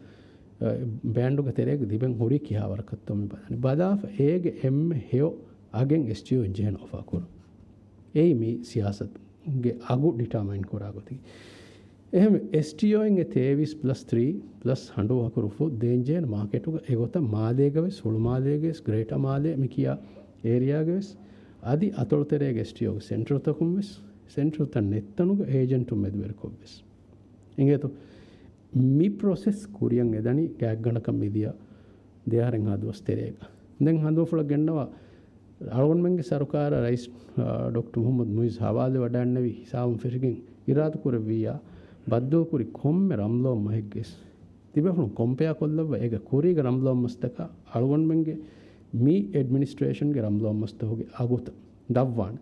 އަ، ބޭންޑުގެ ތެރޭގަ ލިބެން ހުރީ ކިހާވަރަކަށްތޯ މި ބަލާނީ. ބަލާފަ އޭގެ އެންމެ ހެޔޮ އަގެއް އެސްޓީއޯ އިން ޖެހޭނެ އޮފާ ކުރުން. އެއީ މި ސިޔާސަތުގެ އަގު ޑިޓާމައިން ކުރާ ގޮތަކީ. އެހެންވެ، އެސްޓީއޯއިން އެ ތޭވީސް ޕްލަސް ތްރީ ޕްލަސް ހަނޑޫ ހަކުރު ފުށް ދޭންޖެހޭނެ މާކެޓުގަ އެގޮތަށް މާލޭގަވެސް، ހުޅުމާލޭގަވެސް، ގްރޭޓަ މާލޭ މި ކިޔާ އޭރިއާގަވެސް، އަދި އަތޮޅުތެރޭގެ އެސްޓީއޯގެ ސެންޓަރުތަކުން ވެސް، ސެންޓަރުތައް ނެތްތަނުގަ އޭޖެންޓުން މެދުވެރިކޮށްވެސް. އިނގޭތޯ؟ މި ޕްރޮސެސް ކުރިއަށް އެދަނީ ގާތްގަނޑަކަށް މިދިޔަ ދެއަހަރެއްހާ ދުވަސް ތެރޭގަ. ދެން ހަނދުމަފުޅަށް ގެންނަވާ، އަޅުގަނޑުމެންގެ ސަރުކާރަށް ރައީސް، އާ، ޑޮކްޓަރ މުޙައްމަދު މުޢިއްޒު ހަވާލުވެވަޑައިގެންނެވި ހިސާބުން ފެށިގެން އިރާދަކުރެއްވިއްޔާ، ބައްދަލުކުރި ކޮންމެ ރަމްލޯން މަހެއްގެސް ތިބޭފުޅުން ކޮމްޕެއާ ކޮށްލައްވާ އޭގެ ކުރީގެ ރަމްލޯން މަސްތަކާ އަޅުގަނޑުމެންގެ މި އެޑްމިނިސްޓްރޭޝަންގެ ރަމްލޯން މަސްތަކުގެ އަގުތައް ދަށްވާނެ.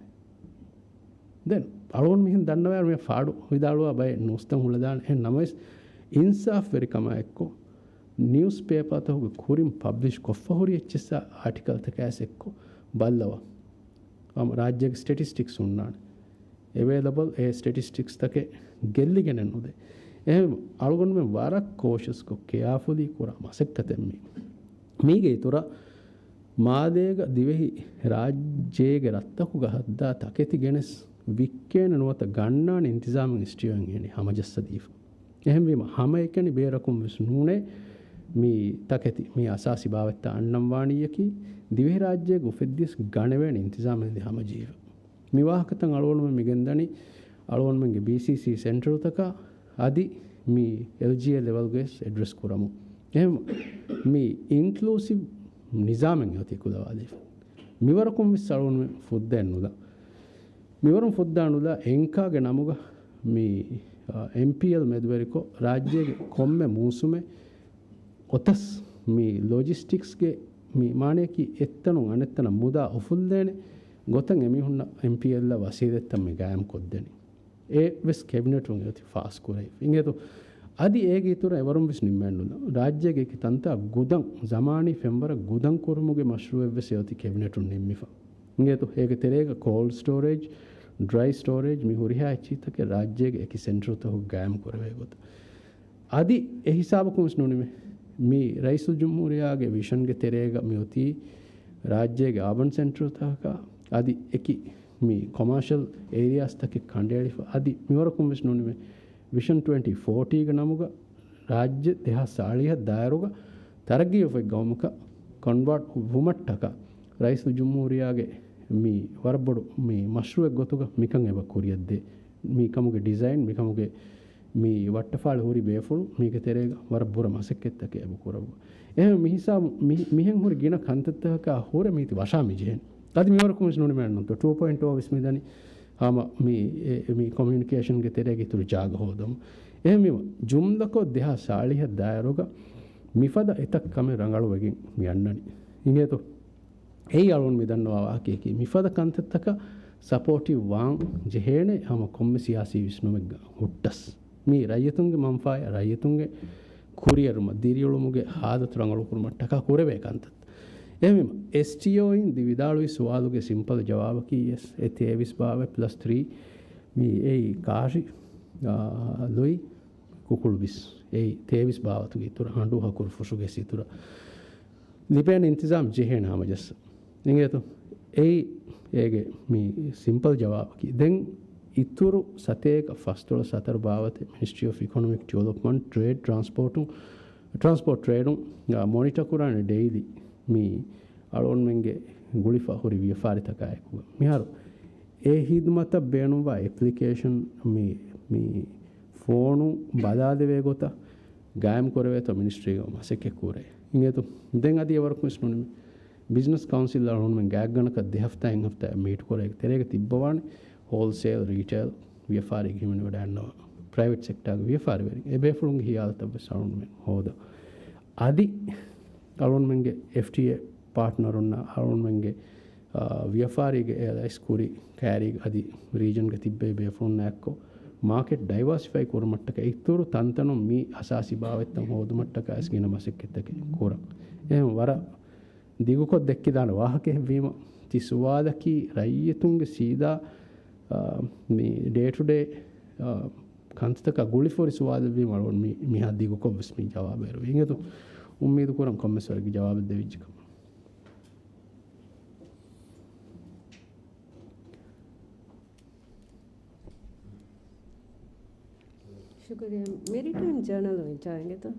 ދެން އަޅުގަނޑު މިހެން ދަންނަވާ މި ފާޑު ވިދާޅުވާ ބައެއް ނޫސްތައް ހުޅަދާނެ. އެހެން ނަމަވެސް، އިންސާފްވެރިކަމާ އެއްކޮށް، ނިއުސް ޕޭޕާތަކުގެ ކުރިން ޕަބްލިޝް ކޮށްފަ ހުރި އެއްޗިއްސާ އާޓިކަލްތަކާސް އެއްކޮށް ބައްލަވާ. އަމ ރާއްޖޭގެ ސްޓެޓިސްޓިކްސް ހުންނާނެ. އެވޭލަބަލް އެ ސްޓެޓިސްޓިކްސްތަކެއް ގެއްލިގެނެއް ނުދޭ. އެހެން އަޅުގަނޑުމެން ވަރަށް ކޯޝަސްކޮށް ކެއާފުލީ ކުރާ މަސައްކަތެއް މީ. މީގެ އިތުރަށް މާލޭގަ ދިވެހި ރާއްޖޭގެ ރަށްތަކުގަ ހައްދާ ތަކެތި ގެނެސް ވިއްކޭނެ ނުވަތަ ގަންނާނެ އިންތިޒާމުން އެސްޓީއޯއިން އެނީ ހަމަޖައްސަދީފަ. އެހެންވީމަ، ހަމައެކަނި ބޭރަކުން ވެސް ނޫނޭ މި ތަކެތި، މި އަސާސީ ބާވަތްތައް އަންނަން ވާނީއަކީ، ދިވެހިރާއްޖޭގެ އުފެއްދިޔަސް ގަނެވޭނެ އިންތިޒާމެއް ހަމަޖެހިފަ. މި ވާހަކަތައް އަޅުގަނޑުމެން މިގެންދަނީ، އަޅުގަނޑުމެންގެ ބީސީސީ ސެންޓަރުތަކާ އަދި މި އެލްޖީއޭ ލެވެލްގަވެސް އެޑްރެސް ކުރަމުން. އެހެން މި އިންކްލޫސިވް ނިޒާމެއް އޮތީ ކުލަވާލީފަ. މިވަރަކުން ވެސް އަޅުގަނޑުމެން ފުއްދައެއް ނުލާ. މިވަރުން ފުއްދާ ނުލާ އެންކާގެ ނަމުގަ މި، އާ، އެމްޕީއެލް މެދުވެރިކޮށް، ރާއްޖޭގެ ކޮންމެ މޫސުމެއް އޮތަސް މި ލޮޖިސްޓިކްސްގެ މި މާނަޔަކީ އެއްތަނުން އަނެއްތަނަށް މުދާ އުފުއްލޭނެ ގޮތަށް އެމީހުންނަށް އެމްޕީއެލްއަށް ވަސީލަތްތައް މި ގާއިމް ކޮށްދެނީ. އެ ވެސް ކެބިނެޓުން އެއޮތީ ފާސް ކުރެވިފަ. އިނގޭތޯ، އަދި އޭގެ އިތުރަށް އެވަރުން ވެސް ނިންމެއްނުލާ. ރާއްޖޭގެ އެކި ތަންތާ ގުދަން، ޒަމާނީ ފެންވަރަށް ގުދަން ކުރުމުގެ މަޝްރޫއެއް ވެސް އެއޮތީ ކެބިނެޓުން ނިންމިފަ. އިނގޭތޯ، އޭގެ ތެރޭގަ ކޯލްޑް ސްޓޯރޭޖް، ޑްރައި ސްޓޯރޭޖް، މި ހުރިހާ އެއްޗިތަކެއް ރާއްޖޭގެ އެކި ސެންޓަރުތަކުގަ ގާއިމް ކުރެވޭ ގޮތަށް. އަދި އެ ހިސާބަކުން ވެސް ނޫނީމޭ، މި ރައީސުލްޖުމްހޫރިއްޔާގެ ވިޝަންގެ ތެރޭގަ މި އޮތީ ރާއްޖޭގެ އާބަން ސެންޓަރުތަކަކާ އަދި އެކި މި ކޮމާޝަލް އޭރިއާސްތަކެއް ކަނޑައެޅިފަ. އަދި މިވަރަކުން ވެސް ނޫނީމޭ، ވިޝަން ޓްވެންޓީ ފޯޓީގެ ނަމުގަ ރާއްޖެ ދެހާސް ސާޅީހަށް ދާއިރުގަ ތަރައްގީ އޮފް ގައުމަކަށް ކޮންވާޓް ވުމަށްޓަކާ ރައީސުލްޖުމްހޫރިއްޔާގެ މި ވަރަށް ބޮޑު މި މަޝްރޫއެއް ގޮތުގަ މިކަން އެބަ ކުރިއަށްދޭ. މިކަމުގެ ޑިޒައިން، މިކަމުގެ މި ވައްޓަފާޅި ހުރި ބޭފުޅުން މީގެ ތެރޭގަ ވަރަށް ބުރަ މަސައްކަތްތަކެއް އެބަ ކުރައްވާ. އެހެން މިހިސާބު، މި-، މިހެން ހުރި ގިނަ ކަންތައްތަކަކާ ހުރެ މީތި ވަށާ މިޖެހެން. އަދި މިވަރަކުން ވެސް ނޫނީމޭ ނުތަ ޓޫ ޕޮއިންޓް އޯ ވެސް މިދަނީ ހަމަ މި، އެ، މި ކޮމިއުނިކޭޝަންގެ ތެރޭގެ އިތުރު ޖާގަ ހޯދަމުން. އެހެންވީމަ، ޖުމްލަކޮށް ދެހާސް ސާޅީހަށް ދާއިރުގަ މިފަދަ އެތައް ކަމެއް ރަނގަޅުވެގެން މި އަންނަނީ. އިނގޭތޯ؟ އެއީ އަޅުން މި ދަންނަވާ ވާހަކަޔަކީ، މިފަދަ ކަންތައްތަކަށް ސަޕޯޓިވް ވާން ޖެހޭނެ ހަމަ ކޮންމެ ސިޔާސީ ވިސްނުމެއްގަ ހުއްޓަސް. މީ ރައްޔިތުންގެ މަންފާއަށް، ރައްޔިތުންގެ ކުރިއެރުމަށް، ދިރިއުޅުމުގެ ހާލަތު ރަނގަޅުކުރުމަށްޓަކާ ކުރެވޭ ކަންތައް. އެހެންވީމަ، އެސްޓީއޯއިން ދި ވިދާޅުވި ސުވާލުގެ ސިމްޕަލް ޖަވާބަކީ އެސް. އެ ތޭވީސް ބާވަތް ޕްލަސް ތްރީ، މީ އެއީ ކާށި، އާ، ލުއި، ކުކުޅު ބިސް. އެއީ ތޭވީސް ބާވަތުގެ އިތުރަށް، ހަނޑޫ ހަކުރު ފުށުގެ އިތުރަށް. ލިބޭނެ އިންތިޒާމް ޖެހޭނެ ހަމަޖައްސަ. އިނގޭތޯ؟ އެއީ އޭގެ މި ސިމްޕަލް ޖަވާބަކީ. ދެން އިތުރު ސަތޭކަ ފަސްދޮޅަސް ހަތަރު ބާވަތެއް މިނިސްޓްރީ އޮފް އިކޮނޮމިކް ޑިވެލޮޕްމަންޓް، ޓްރޭޑް، ޓްރާންސްޕޯޓު، ޓްރާންސްޕޯޓް ޓްރޭޑު، އާ، މޮނިޓަ ކުރާނެ ޑެއިލީ މި އަޅުގަނޑުމެންގެ ގުޅިފަ ހުރި ވިޔަފާރިތަކާއެކުގަ. މިހާރު އެ ހިދުމަތަށް ބޭނުންވާ އެޕްލިކޭޝަން މި، މި ފޯނު ބަލާލެވޭ ގޮތަށް ގާއިމް ކުރެވޭތޯ މިނިސްޓްރީގަ މަސައްކަތް ކުރޭ. އިނގޭތޯ؟ ދެން އަދި އެވަރަކު ވެސް ނޫނީމޭ. ބިޒްނަސް ކައުންސިލް އަޅުގަނޑުމެން ގާތްގަނޑަކަށް ދެ ހަފްތާއެއް ހަފްތާއެއް މީޓް ކުރޭ. ތެރޭގަ ތިއްބަވާނެ ހޯލްސޭލް، ރީޓޭލް ވިޔަފާރީގެ ހިމެނިވަޑައިގަންނަވާ ޕްރައިވެޓް ސެކްޓާގެ ވިޔަފާރިވެރިން. އެ ބޭފުޅުންގެ ހިޔާލުތައް ވެސް އަޅުގަނޑުމެން ހޯދާ. އަދި އަޅުގަނޑުމެންގެ އެފްޓީއޭ ޕާޓްނަރުންނާ އަޅުގަނޑުމެންގެ، އާ، ވިޔަފާރީގެ އެލައިސް ކުރި ކައިރީގަ އަދި ރީޖަންގެ ތިއްބެވި ބޭފުޅުންނާ އެއްކޮށް، މާކެޓް ޑައިވާސިފައި ކުރުމަށްޓަކައި އިތުރު ތަންތަނުން މި އަސާސީ ބާވަތްތައް ހޯދުމަށްޓަކައި ވެސް ގިނަ މަސައްކަތްތަކެއް ކުރަން. އެހެން ވަރަށް ދިގުކޮށް ދެއްކިދާނެ ވާހަކައެއްވީމަ، ތި ސުވާލަކީ ރައްޔިތުންގެ ސީދާ، އާ، މި ޑޭ ޓު ޑޭ، އާ، ކަންތައްތަކާ ގުޅިފަ ހުރި ސުވާލެއްވީމަ، އަޅުގަނޑު މި، މިހާ ދިގުކޮށް ވެސް މި ޖަވާބު އެރުވި. އިނގޭތޯ؟ އުއްމީދު ކުރަން ކޮންމެސް ވަރެއްގެ ޖަވާބެއް ދެވިއްޖެ ކަމަށް. ޝުކުރިއްޔާ. މެރިޓައިމް ޖާނަލު އިންޗާ އިނގޭތޯ؟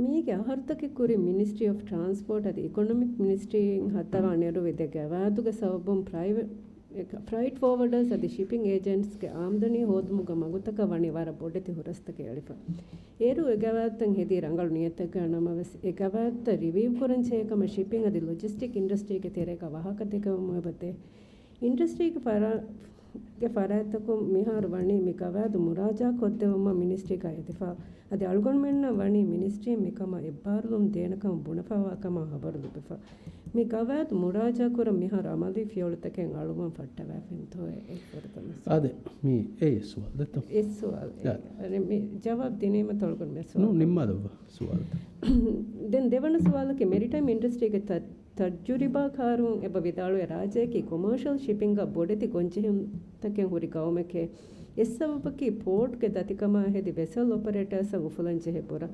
މީގެ އަހަރުތަކެއް ކުރިން މިނިސްޓްރީ އޮފް ޓްރާންސްޕޯޓް އަދި އިކޮނޮމިކް މިނިސްޓްރީއިން ހައްދަވާ ނެރުވި ދެ ގަވާއިދުގެ ސަބަބުން ޕްރައިވެޓް ފްރައިޓް ފޯވަޑަރސް އަދި ޝިޕިން އޭޖެންޓްސްގެ އާމްދަނީ ހޯދުމުގެ މަގުތަކަށް ވަނީ ވަރަށް ބޮޑެތި ހުރަސްތަކެއް އެޅިފަ. އޭރު އެ ގަވާއިދުތައް ހެދީ ރަނގަޅު ނިޔަތެއްގަ ނަމަވެސް، އެ ގަވާއިދުތައް ރިވިއު ކުރަން ޖެހޭ ކަމަށް ޝިޕިން އަދި ލޮޖިސްޓިކް އިންޑަސްޓްރީގެ ތެރޭގަ ވާހަކަ ދެކެވުމުން އެބަދޭ. އިންޑަސްޓްރީގެ ފަރާ-، ގެ ފަރާތްތަކުން މިހާރު ވަނީ މި ގަވާއިދު މުރާޖާ ކޮށްދެވުމަށް މިނިސްޓްރީގަ އެދިފަ. އަދި އަޅުގަނޑުމެންނަށް ވަނީ މިނިސްޓްރީން މިކަމަށް އެއްބާރުލުން ދޭނެކަމަށް ބުނެފައިވާ ކަމަށް ހަބަރު ލިބިފަ. މި ގަވާއިދު މުރާޖާކުރަން މިހާރު އަމަލީ ފިޔަވަޅުތަކެއް އަޅުވަން ފައްޓަވައިފިންތޯއޭ؟ އެއީ ފުރަތަމަ ސުވާލު. އާދެ، މީ އެއީ ސުވާލު ދެއްތޯ؟ އެއް ސުވާލު. އާދެ. އަދި މި ޖަވާބު ދިނީމަ އަޅުގަނޑު މި ސުވާލު. ނު، ނިންމާލައްވާ ސުވާލުތައް. ދެން ދެވަނަ ސުވާލަކީ މެރިޓައިމް އިންޑަސްޓްރީގެ ތަ-، ތަޖުރިބާކާރުން އެބަ ވިދާޅުވެ ރާއްޖެއަކީ ކޮމާޝަލް ޝިޕިންގަ ބޮޑެތި ގޮންޖެހުންތަކެއް ހުރި ގައުމެކޭ. އެއްސަބަބަކީ ޕޯޓްގެ ދަތިކަމާ ހެދި ވެސަލް އޮޕަރޭޓާސްއަށް އުފުލަންޖެހޭ ބުރަ.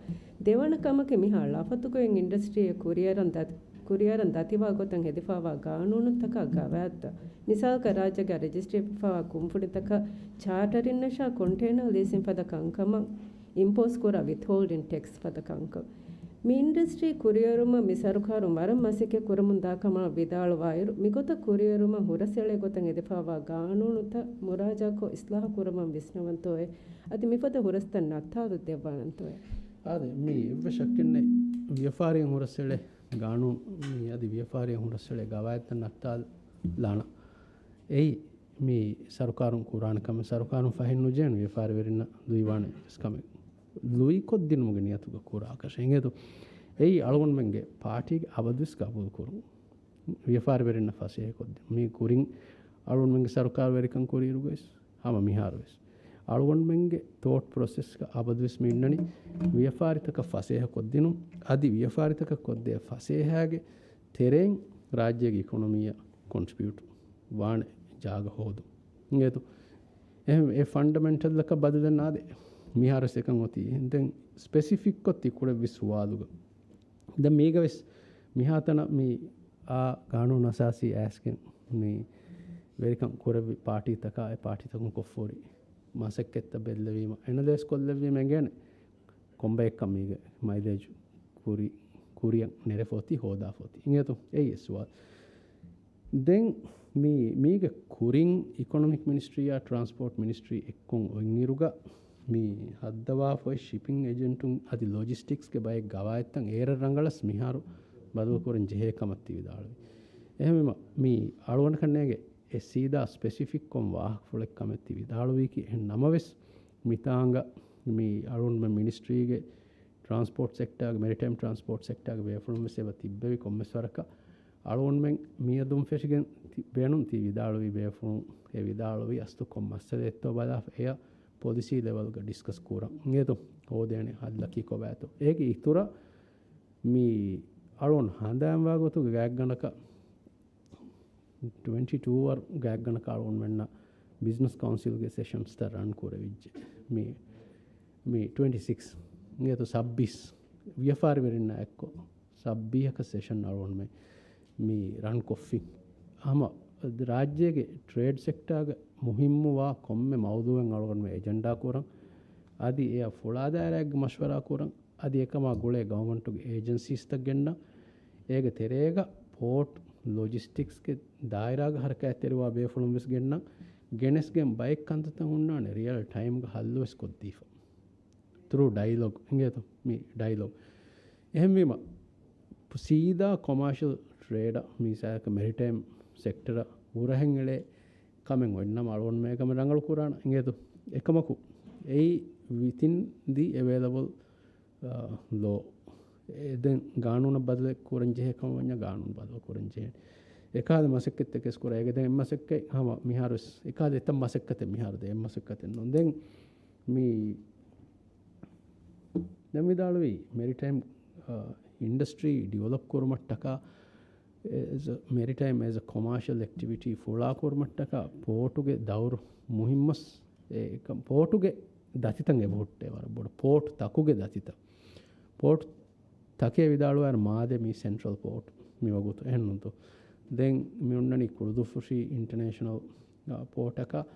ދެވަނަ ކަމަކީ މިހާ ޅަފަތުގައި އިންޑަސްޓްރީއެއް ކުރިއަރަން ދަ-، ކުރިއަރަން ދަތިވާ ގޮތަށް ހެދިފައިވާ ގާނޫނުތަކާ ގަވާއިދުތައް. މިސާލަކަށް ރާއްޖޭގަ ރެޖިސްޓްރީވެފައިވާ ކުންފުނިތަކަށް ޗާޓަރިންނަށާ ކޮންޓޭނަރ ލީސިން ފަދަ ކަންކަމަށް އިމްޕޯސް ކުރާ ވިތްހޯލްޑިން ޓެކްސް ފަދަ ކަންކަން. މި އިންޑަސްޓްރީ ކުރިއެރުމަށް މި ސަރުކާރުން ވަރަށް މަސައްކަތް ކުރަމުން ދާ ކަމަށް ވިދާޅުވާއިރު، މިގޮތަށް ކުރިއެރުމަށް ހުރަސްއެޅޭ ގޮތަށް އެދިފައިވާ ގާނޫނުތައް މުރާޖާކޮށް އިސްލާހު ކުރަމަށް ވިސްނަވަންތޯއޭ؟ އަދި މިފަދަ ހުރަސްތައް ނައްތާލަ ދެއްވާނަންތޯއޭ؟ އާދެ، މީ އެއްވެސް ޝައްކެއްނެތް. ވިޔަފާރިއިން ހުރަސްއެޅޭ ގާނޫނު، މީ އަދި ވިޔަފާރިއިން ހުރަސްއެޅޭ ގަވާއިދުތައް ނައްތާލާނަން. އެއީ މި ސަރުކާރުން ކުރާނެ ކަމެއް. ސަރުކާރުން ފަހެއްނުޖެހެން ވިޔަފާރިވެރިންނަށް ލުއިވާނެ އެއްވެސް ކަމެއް ލުއިކޮށްދިނުމުގެ ނިޔަތުގަ ކުރާކަށެއް. އިނގޭތޯ؟ އެއީ އަޅުގަނޑުމެންގެ ޕާޓީގެ އަބަދުވެސް ގަބޫލުކުރުން. ވިޔަފާރިވެރިންނަށް ފަސޭހަކޮށްދޭން. މީ ކުރިން އަޅުގަނޑުމެންގެ ސަރުކާރުވެރިކަން ކުރިއިރުގައިސް ހަމަ މިހާރުވެސް އަޅުގަނޑުމެންގެ ތޯޓް ޕްރޮސެސްގަ އަބަދުވެސް މި އިންނަނީ ވިޔަފާރިތަކަށް ފަސޭހަކޮށްދިނުން. އަދި ވިޔަފާރިތަކަށް ކޮށްދޭ ފަސޭހައިގެ ތެރެއިން ރާއްޖޭގެ އިކޮނޮމީއަށް ކޮންޓްރިބިއުޓް ވާނެ ޖާގަ ހޯދުން. އިނގޭތޯ؟ އެހެން އެ ފަންޑަމެންޓަލްއަކަށް ބަދަލެއް ނާދޭ. މިހާރުވެސް އެކަން އޮތީ. ދެން ސްޕެސިފިކްކޮށް ތި ކުޅެއްވި ސުވާލުގަ ދެން މީގަވެސް މިހާތަނަށް މި އާ ގާނޫނު އަސާސީ އައިސްގެން މި ވެރިކަން ކުރެއްވި ޕާޓީތަކާ އެ ޕާޓީތަކުން ކޮށްފޯރި މަސައްކަތްތައް ބެއްލެވީމަ އެނަލައިޒް ކޮށްލެއްވީމަ އެނގޭނެ ކޮންބައެއްކަން މީގެ މައިލޭޖް ކުރި، ކުރިއަށް ނެރެފޯތީ ހޯދާފޯތީ. އިނގޭތޯ؟ އެއީ އެއް ސުވާލު. ދެން މި، މީގެ ކުރިން އިކޮނޮމިކް މިނިސްޓްރީއާ ޓްރާންސްޕޯޓް މިނިސްޓްރީ އެއްކޮށް އޮތްއިރުގަ މި ހައްދަވާފައި ޝިޕިން އެޖެންޓުން އަދި ލޮޖިސްޓިކްސްގެ ބައެއް ގަވާއިދުތައް އޭރަށް ރަނގަޅަސް މިހާރު ބަދަލުކުރަން ޖެހޭ ކަމަށް ތި ވިދާޅުވި. އެހެންވީމަ މި އަޅުގަނޑަކަށް ނޭނގެ އެ ސީދާ ސްޕެސިފިކްކޮން ވާހަކަފުޅެއް ކަމެއް ތި ވިދާޅުވީކީ. އެހެން ނަމަވެސް މިތާނގަ މި އަޅުގަނޑުމެން މިނިސްޓްރީގެ ޓްރާންސްޕޯޓް ސެކްޓާގެ، މެރިޓައިމް ޓްރާންސްޕޯޓް ސެކްޓާގެ ބޭފުޅުން ވެސް އެބަ ތިއްބެވި ކޮންމެސް ވަރަކަށް އަޅުގަނޑުމެން މިއަދުން ފެށިގެން ތި، ބޭނުން ތި ވިދާޅުވި ބޭފުޅުން އެ ވިދާޅުވި އަސްލު ކޮން މައްސަލައެއްތޯ ބަލާފަ އެޔަށް ޕޮލިސީ ލެވެލްގަ ޑިސްކަސް ކުރަން. އިނގޭތޯ؟ ހޯދޭނެ ހައްލަކީ ކޮބާތޯ؟ އޭގެ އިތުރަށް މި އަޅުގަނޑު ހަނދާންވާ ގޮތުގެ ގާތްގަނޑަކަށް ޓްވެންޓީ ޓޫ ވަރު ގާތްގަނޑަކަށް އަޅުގަނޑުމެންނަށް ބިޒްނަސް ކައުންސިލްގެ ސެޝަންސްތައް ރަން ކުރެވިއްޖެ. މި، މި ޓްވެންޓީ ސިކްސް އިނގޭތޯ ސައްބީސް ވިޔަފާރިވެރިންނާ އެއްކޮށް ސައްބީހަކަށް ސެޝަން އަޅުގަނޑުމެން މި ރަން ކޮށްފި. ހަމަ ރާއްޖޭގެ ޓްރޭޑް ސެކްޓާގަ މުހިއްމުވާ ކޮންމެ މައުޟޫއެއް އަޅުގަނޑުމެން އެޖެންޑާ ކުރަން. އަދި އެއަށް ފުޅާ ދާއިރާއެއްގެ މަޝްވަރާ ކުރަން. އަދި އެކަމާ ގުޅޭ ގަވަމަންޓުގެ އޭޖެންސީސްތައް ގެންނަ، އޭގެ ތެރޭގަ ޕޯޓް ލޮޖިސްޓިކްސްގެ ދާއިރާގަ ހަރަކާތްތެރިވާ ބޭފުޅުން ވެސް ގެންނަ، ގެނެސްގެން ބައެއް ކަންތައްތައް ހުންނާނެ ރިއަލް ޓައިމްގަ ހައްލު ވެސް ކޮށްދީފަ. ތްރޫ ޑައިލޮގް އިނގޭތޯ؟ މި ޑައިލޮގް. އެހެންވީމަ، ސީދާ ކޮމާޝަލް ޓްރޭޑަށް މިސާލަކަށް މެރިޓައިމް ސެކްޓަރަށް ހުރަހެން އެޅޭ ކަމެއް އޮތްނަމަ އަޅުގަނޑުމެން އެކަމެއް ރަނގަޅު ކުރާނަ އިނގޭތޯ؟ އެކަމަކު އެއީ ވިތިން ދި އެވޭލަބަލް އާ، ލޯ. އެ ދެން ގާނޫނަށް ބަދަލެއް ކުރަން ޖެހޭ ކަމަށް ވަންޏާ ގާނޫނު ބަދަލު ކުރަން ޖެހޭ. އެކާލަ މަސައްކަތްތަކެސް ކުރާ. އޭގެ ދެން އެއް މަސައްކަތް ހަމަ މިހާރު ވެސް އެކާލަ އެތައް މަސައްކަތެއް މިހާރު ދެ އެއް މަސައްކަތެއް ނޫން. ދެން މި، ދެން ވިދާޅުވީ މެރިޓައިމް، އާ، އިންޑަސްޓްރީ ޑިވެލޮޕް ކުރުމަށްޓަކާ، އެ، އެޒް އަ، މެރިޓައިމް އެޒް އަ ކޮމާޝަލް އެކްޓިވިޓީ ފުޅާ ކުރުމަށްޓަކާ ޕޯޓުގެ ދައުރު މުހިއްމަސް، އެ، ކަ-، ޕޯޓުގެ ދަތިތައް އެބަހުއްޓޭ ވަރަށް ބޮޑަށް. ޕޯޓް ތަކުގެ ދަތިތައް. ޕޯޓް ތަކޭ ވިދާޅުވާއިރު މާދެ މީ ސެންޓްރަލް ޕޯޓް މި ވަގުތު އެހެން ނޫންތޯ؟ ދެން މި އޮންނަނީ ކުޅުދުއްފުށީ އިންޓަނޭޝަނަލް، އާ، ޕޯޓަކަށް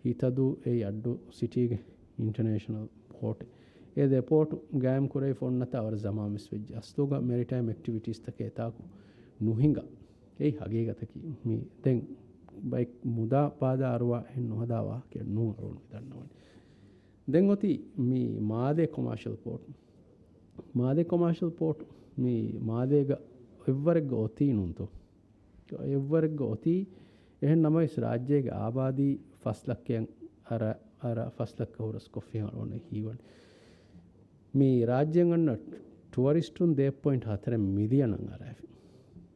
ހިތަދޫ އެއީ އައްޑޫ ސިޓީގެ އިންޓަނޭޝަނަލް ޕޯޓެއް. އެ ދެ ޕޯޓު ގާއިމް ކުރެވިފަ އޮންނަތާ ވަރަށް ޒަމާން ވެސް ވެއްޖެ. އަސްލުގަ މެރިޓައިމް އެކްޓިވިޓީސްތަކެއް އެތާކު ނުހިނގާ. އެއީ ހަގީގަތަކީ. މި ދެން ބައެއް މުދާ ފައިދާ އަރުވާ އެހެން ނުހަދާ ވާހަކައެއް ނޫން އަޅުގަނޑު މި ދަންނަވަނީ. ދެން އޮތީ މި މާދޭ ކޮމާޝަލް ޕޯޓް. މާދޭ ކޮމާޝަލް ޕޯޓް މި މާދޭގަ އެއްވަރެއްގަ އޮތީ ނޫންތޯ؟ އެއްވަރެއްގަ އޮތީ. އެހެން ނަމަވެސް ރާއްޖޭގެ އާބާދީ ފަސް ލައްކައަށް އަރާ، އަރާ ފަސް ލައްކަ ހުރަސްކޮށްފިހެން އަޅުގަނޑަށް ހީވަނީ. މި ރާއްޖޭން އަންނަ ޓުއަރިސްޓުން ދެ ޕޮއިންޓް ހަތަރެއް މިލިއަނަށް އަރާފި.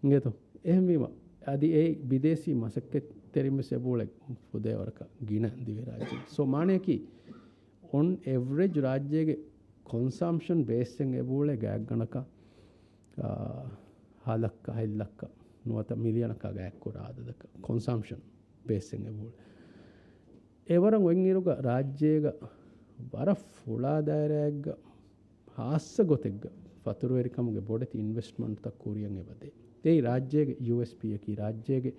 އިނގޭތޯ؟ އެހެންވީމަ، އަދި އެ ބިދޭސީ މަސައްކަތްތެރިން ވެސް އެބައުޅޭ ފުދޭވަރަކަށް ގިނަ ދިވެހިރާއްޖެ. ސޯ މާނަޔަކީ، އޮން އެވްރެޖް ރާއްޖޭގެ ކޮންސަމްޝަން ބޭސްއިން އެބައުޅޭ ގާތްގަނޑަކަށް، އާ، ހަ ލައްކަ، ހަތް ލައްކަ ނުވަތަ މިލިއަނަކާ ގާތްކުރާ އަދަދަކަށް ކޮންސަމްޝަން ބޭސްއިން އެބައުޅޭ. އެވަރަށް އޮތްއިރުގަ ރާއްޖޭގަ ވަރަށް ފުޅާ ދާއިރާއެއްގަ ހާއްސަ ގޮތެއްގަ ފަތުރުވެރިކަމުގެ ބޮޑެތި އިންވެސްޓްމަންޓްތައް ކުރިއަށް އެބަދޭ. އެއީ ރާއްޖޭގެ ޔޫއެސްޕީއަކީ ރާއްޖޭގެ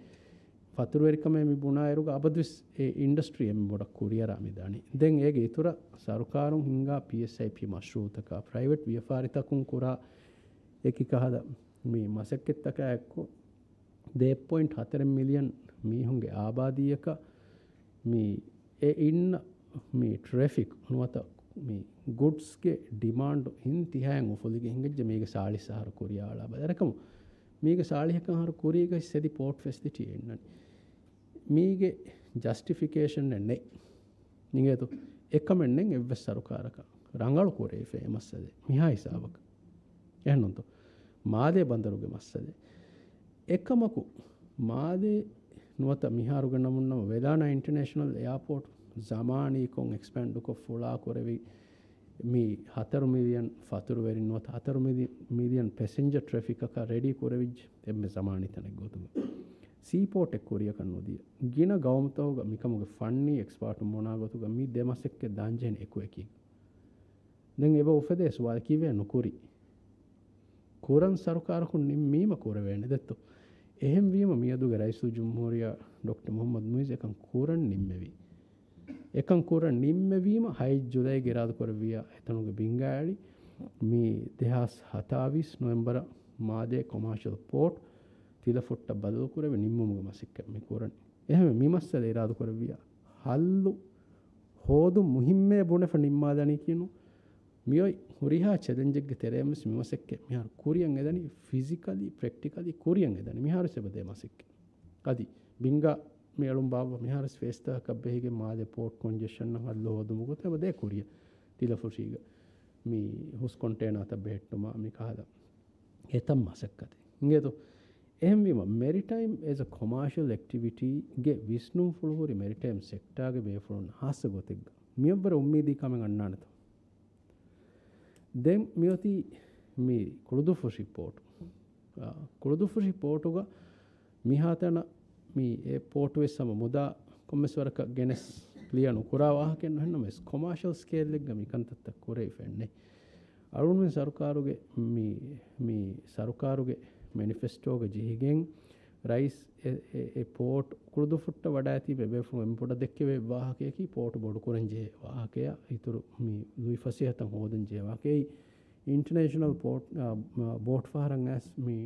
ފަތުރުވެރިކަމޭ މި ބުނާއިރުގަ އަބަދުވެސް އެ އިންޑަސްޓްރީއެއް މި ބޮޑަށް ކުރިއަރާ މި ދާނީ. ދެން އޭގެ އިތުރަށް ސަރުކާރުން ހިންގާ ޕީއެސްއައިޕީ މަޝްރޫއުތަކާ، ޕްރައިވެޓް ވިޔަފާރިތަކުން ކުރާ އެކި ކަހަލަ މި މަސައްކަތްތަކާ އެއްކޮށް، ދެ ޕޮއިންޓް ހަތަރެއް މިލިއަން މީހުންގެ އާބާދީއަކަށް މި އެ އިންނަ މި ޓްރެފިކް ނުވަތަ މި ގުޑްސްގެ ޑިމާންޑު އިންތިހާއިން އުފުލިގެން ހިނގައްޖެ މީގެ ސާޅީސް އަހަރު ކުރިއާ އަޅާ ބަލާ. އެކަމު މީގެ ސާޅީހަކަށް އަހަރު ކުރީގައި ސެދި ޕޯޓް ފެސިލިޓީ އިންނަނީ. މީގެ ޖަސްޓިފިކޭޝަންއެއް ނެތް. އިނގޭތޯ؟ އެކަމެއް ނެތް އެއްވެސް ސަރުކާރަކަށް ރަނގަޅު ކުރެވިފައި އެ މައްސަލައެއް. މިހާ ހިސާބަކަށް. އެހެންނޫންތޯ؟ މާލޭ ބަނދަރުގެ މައްސަލައެއް. އެކަމަކު، މާލޭ ނުވަތަ މިހާރުގެ ނަމުން ނަމަ ވެލާނާ އިންޓަރނޭޝަނަލް އެއާޕޯޓް ޒަމާނީކޮށް އެކްސްޕޭންޑްކޮށް ފުޅާ ކުރެވި މި ހަތަރު މިލިއަން ފަތުރުވެރިން ނުވަތަ ހަތަރު މިލި-، މިލިއަން ޕެސެންޖަރ ޓްރެފިކަކަށް ރެޑީ ކުރެވިއްޖެ އެންމެ ޒަމާނީ ތަނެއް ގޮތުގަ. ސީޕޯޓެއް ކުރިއަކަށް ނުދިޔަ. ގިނަ ގައުމުތަކުގަ މިކަމުގެ ފަންނީ އެކްސްޕާޓުން ބުނާ ގޮތުގަ މި ދެ މަސައްކަތް ދާންޖެހެނީ އެކުއެކީ. ދެން އެބަ އުފެދޭ ސުވާލަކީ ވޭ ނުކުރި. ކުރަން ސަރުކާރަކުން ނިންމީމަ ކުރެވޭނެ ދެއްތޯ؟ އެހެންވީމަ މިއަދުގެ ރައީސުލްޖުމްހޫރިއްޔާ ޑޮކްޓަރ މުޙައްމަދު މުޢިއްޒު އެކަން ކުރަން ނިންމެވީ. އެކަން ކުރަން ނިންމެވީމަ ހައެއް ޖުލައިގެ އިރާދަކުރެއްވިއްޔާ އެތަނުގެ ބިންގާއެޅި މި ދެހާސް ހަތާވީސް ނޮވެމްބަރަށް މާލޭ ކޮމާޝަލް ޕޯޓް ތިލަފުއްޓަށް ބަދަލުކުރެވި ނިންމުމުގެ މަސައްކަތް މި ކުރަނީ. އެހެންވެ މި މައްސަލަ އިރާދަކުރެއްވިއްޔާ ހައްލު ހޯދުން މުހިއްމޭ ބުނެފަ ނިންމާލަނީކީނު. މިއޮތް ހުރިހާ ޗެލެންޖެއްގެ ތެރެއިން ވެސް މި މަސައްކަތް މިހާރު ކުރިއަށް އެދަނީ، ފިޒިކަލީ، ޕްރެކްޓިކަލީ ކުރިއަށް އެދަނީ. މިހާރު ވެސް އެބަ ދޭ މަސައްކަތް. އަދި ބިންގާ މި އެޅުން ބާއްވާ މިހާރު ވެސް ފޭސްތަކަކަށް ބެހިގެން މާލޭ ޕޯޓް ކޮންޖެޝަންއަށް ހައްލު ހޯދުމުގެ ގޮތުން އެބަ ދޭ ކުރިއަށް. ތިލަފުށީގަ މި ހުސް ކޮންޓޭނާތައް ބެހެއްޓުމާ މި ކަހަލަ އެތައް މަސައްކަތެއް. އިނގޭތޯ؟ އެހެންވީމަ، މެރިޓައިމް އެޒް އަ ކޮމާޝަލް އެކްޓިވިޓީގެ ވިސްނުންފުޅު ހުރި މެރިޓައިމް ސެކްޓާގެ ބޭފުޅުން ހާއްސަ ގޮތެއްގަ މިއަށްވުރެ އުއްމީދީ ކަމެއް އަންނާނެތޯ؟ ދެން މިއޮތީ މި ކުޅުދުއްފުށި ޕޯޓު. އާ، ކުޅުދުއްފުށި ޕޯޓުގަ މިހާތަނަށް މި އެ ޕޯޓު ވެސް ހަމަ މުދާ ކޮންމެސް ވަރަކަށް ގެނެސް ކްލިއަރ ނުކުރާ ވާހަކައެއް ނޫން. އެހެންނަމަވެސް ކޮމާޝަލް ސްކޭލްއެއްގަ މި ކަންތައްތައް ކުރެވިފައެއް ނެތް. އަޅުގަނޑުމެން ސަރުކާރުގެ މި، މި ސަރުކާރުގެ މެނިފެސްޓޯގަ ޖެހިގެން ރައީސް އެ، އެ، އެ ޕޯޓް ކުޅުދުއްފުށްޓަށް ވަޑައިގަތީމަ އެބޭފުޅުން އެންމެ ބޮޑަށް ދެއްކެވޭ ވާހަކަޔަކީ ޕޯޓު ބޮޑުކުރަން ޖެހޭ ވާހަކަޔާ އިތުރު މި ލުއިފަސޭހަތައް ހޯދަން ޖެހޭ ވާހަކަ. އެއީ އިންޓަރނޭޝަނަލް ޕޯޓް، އާ، މަ، ބޯޓް ފަހަރަށް އައިސް މި،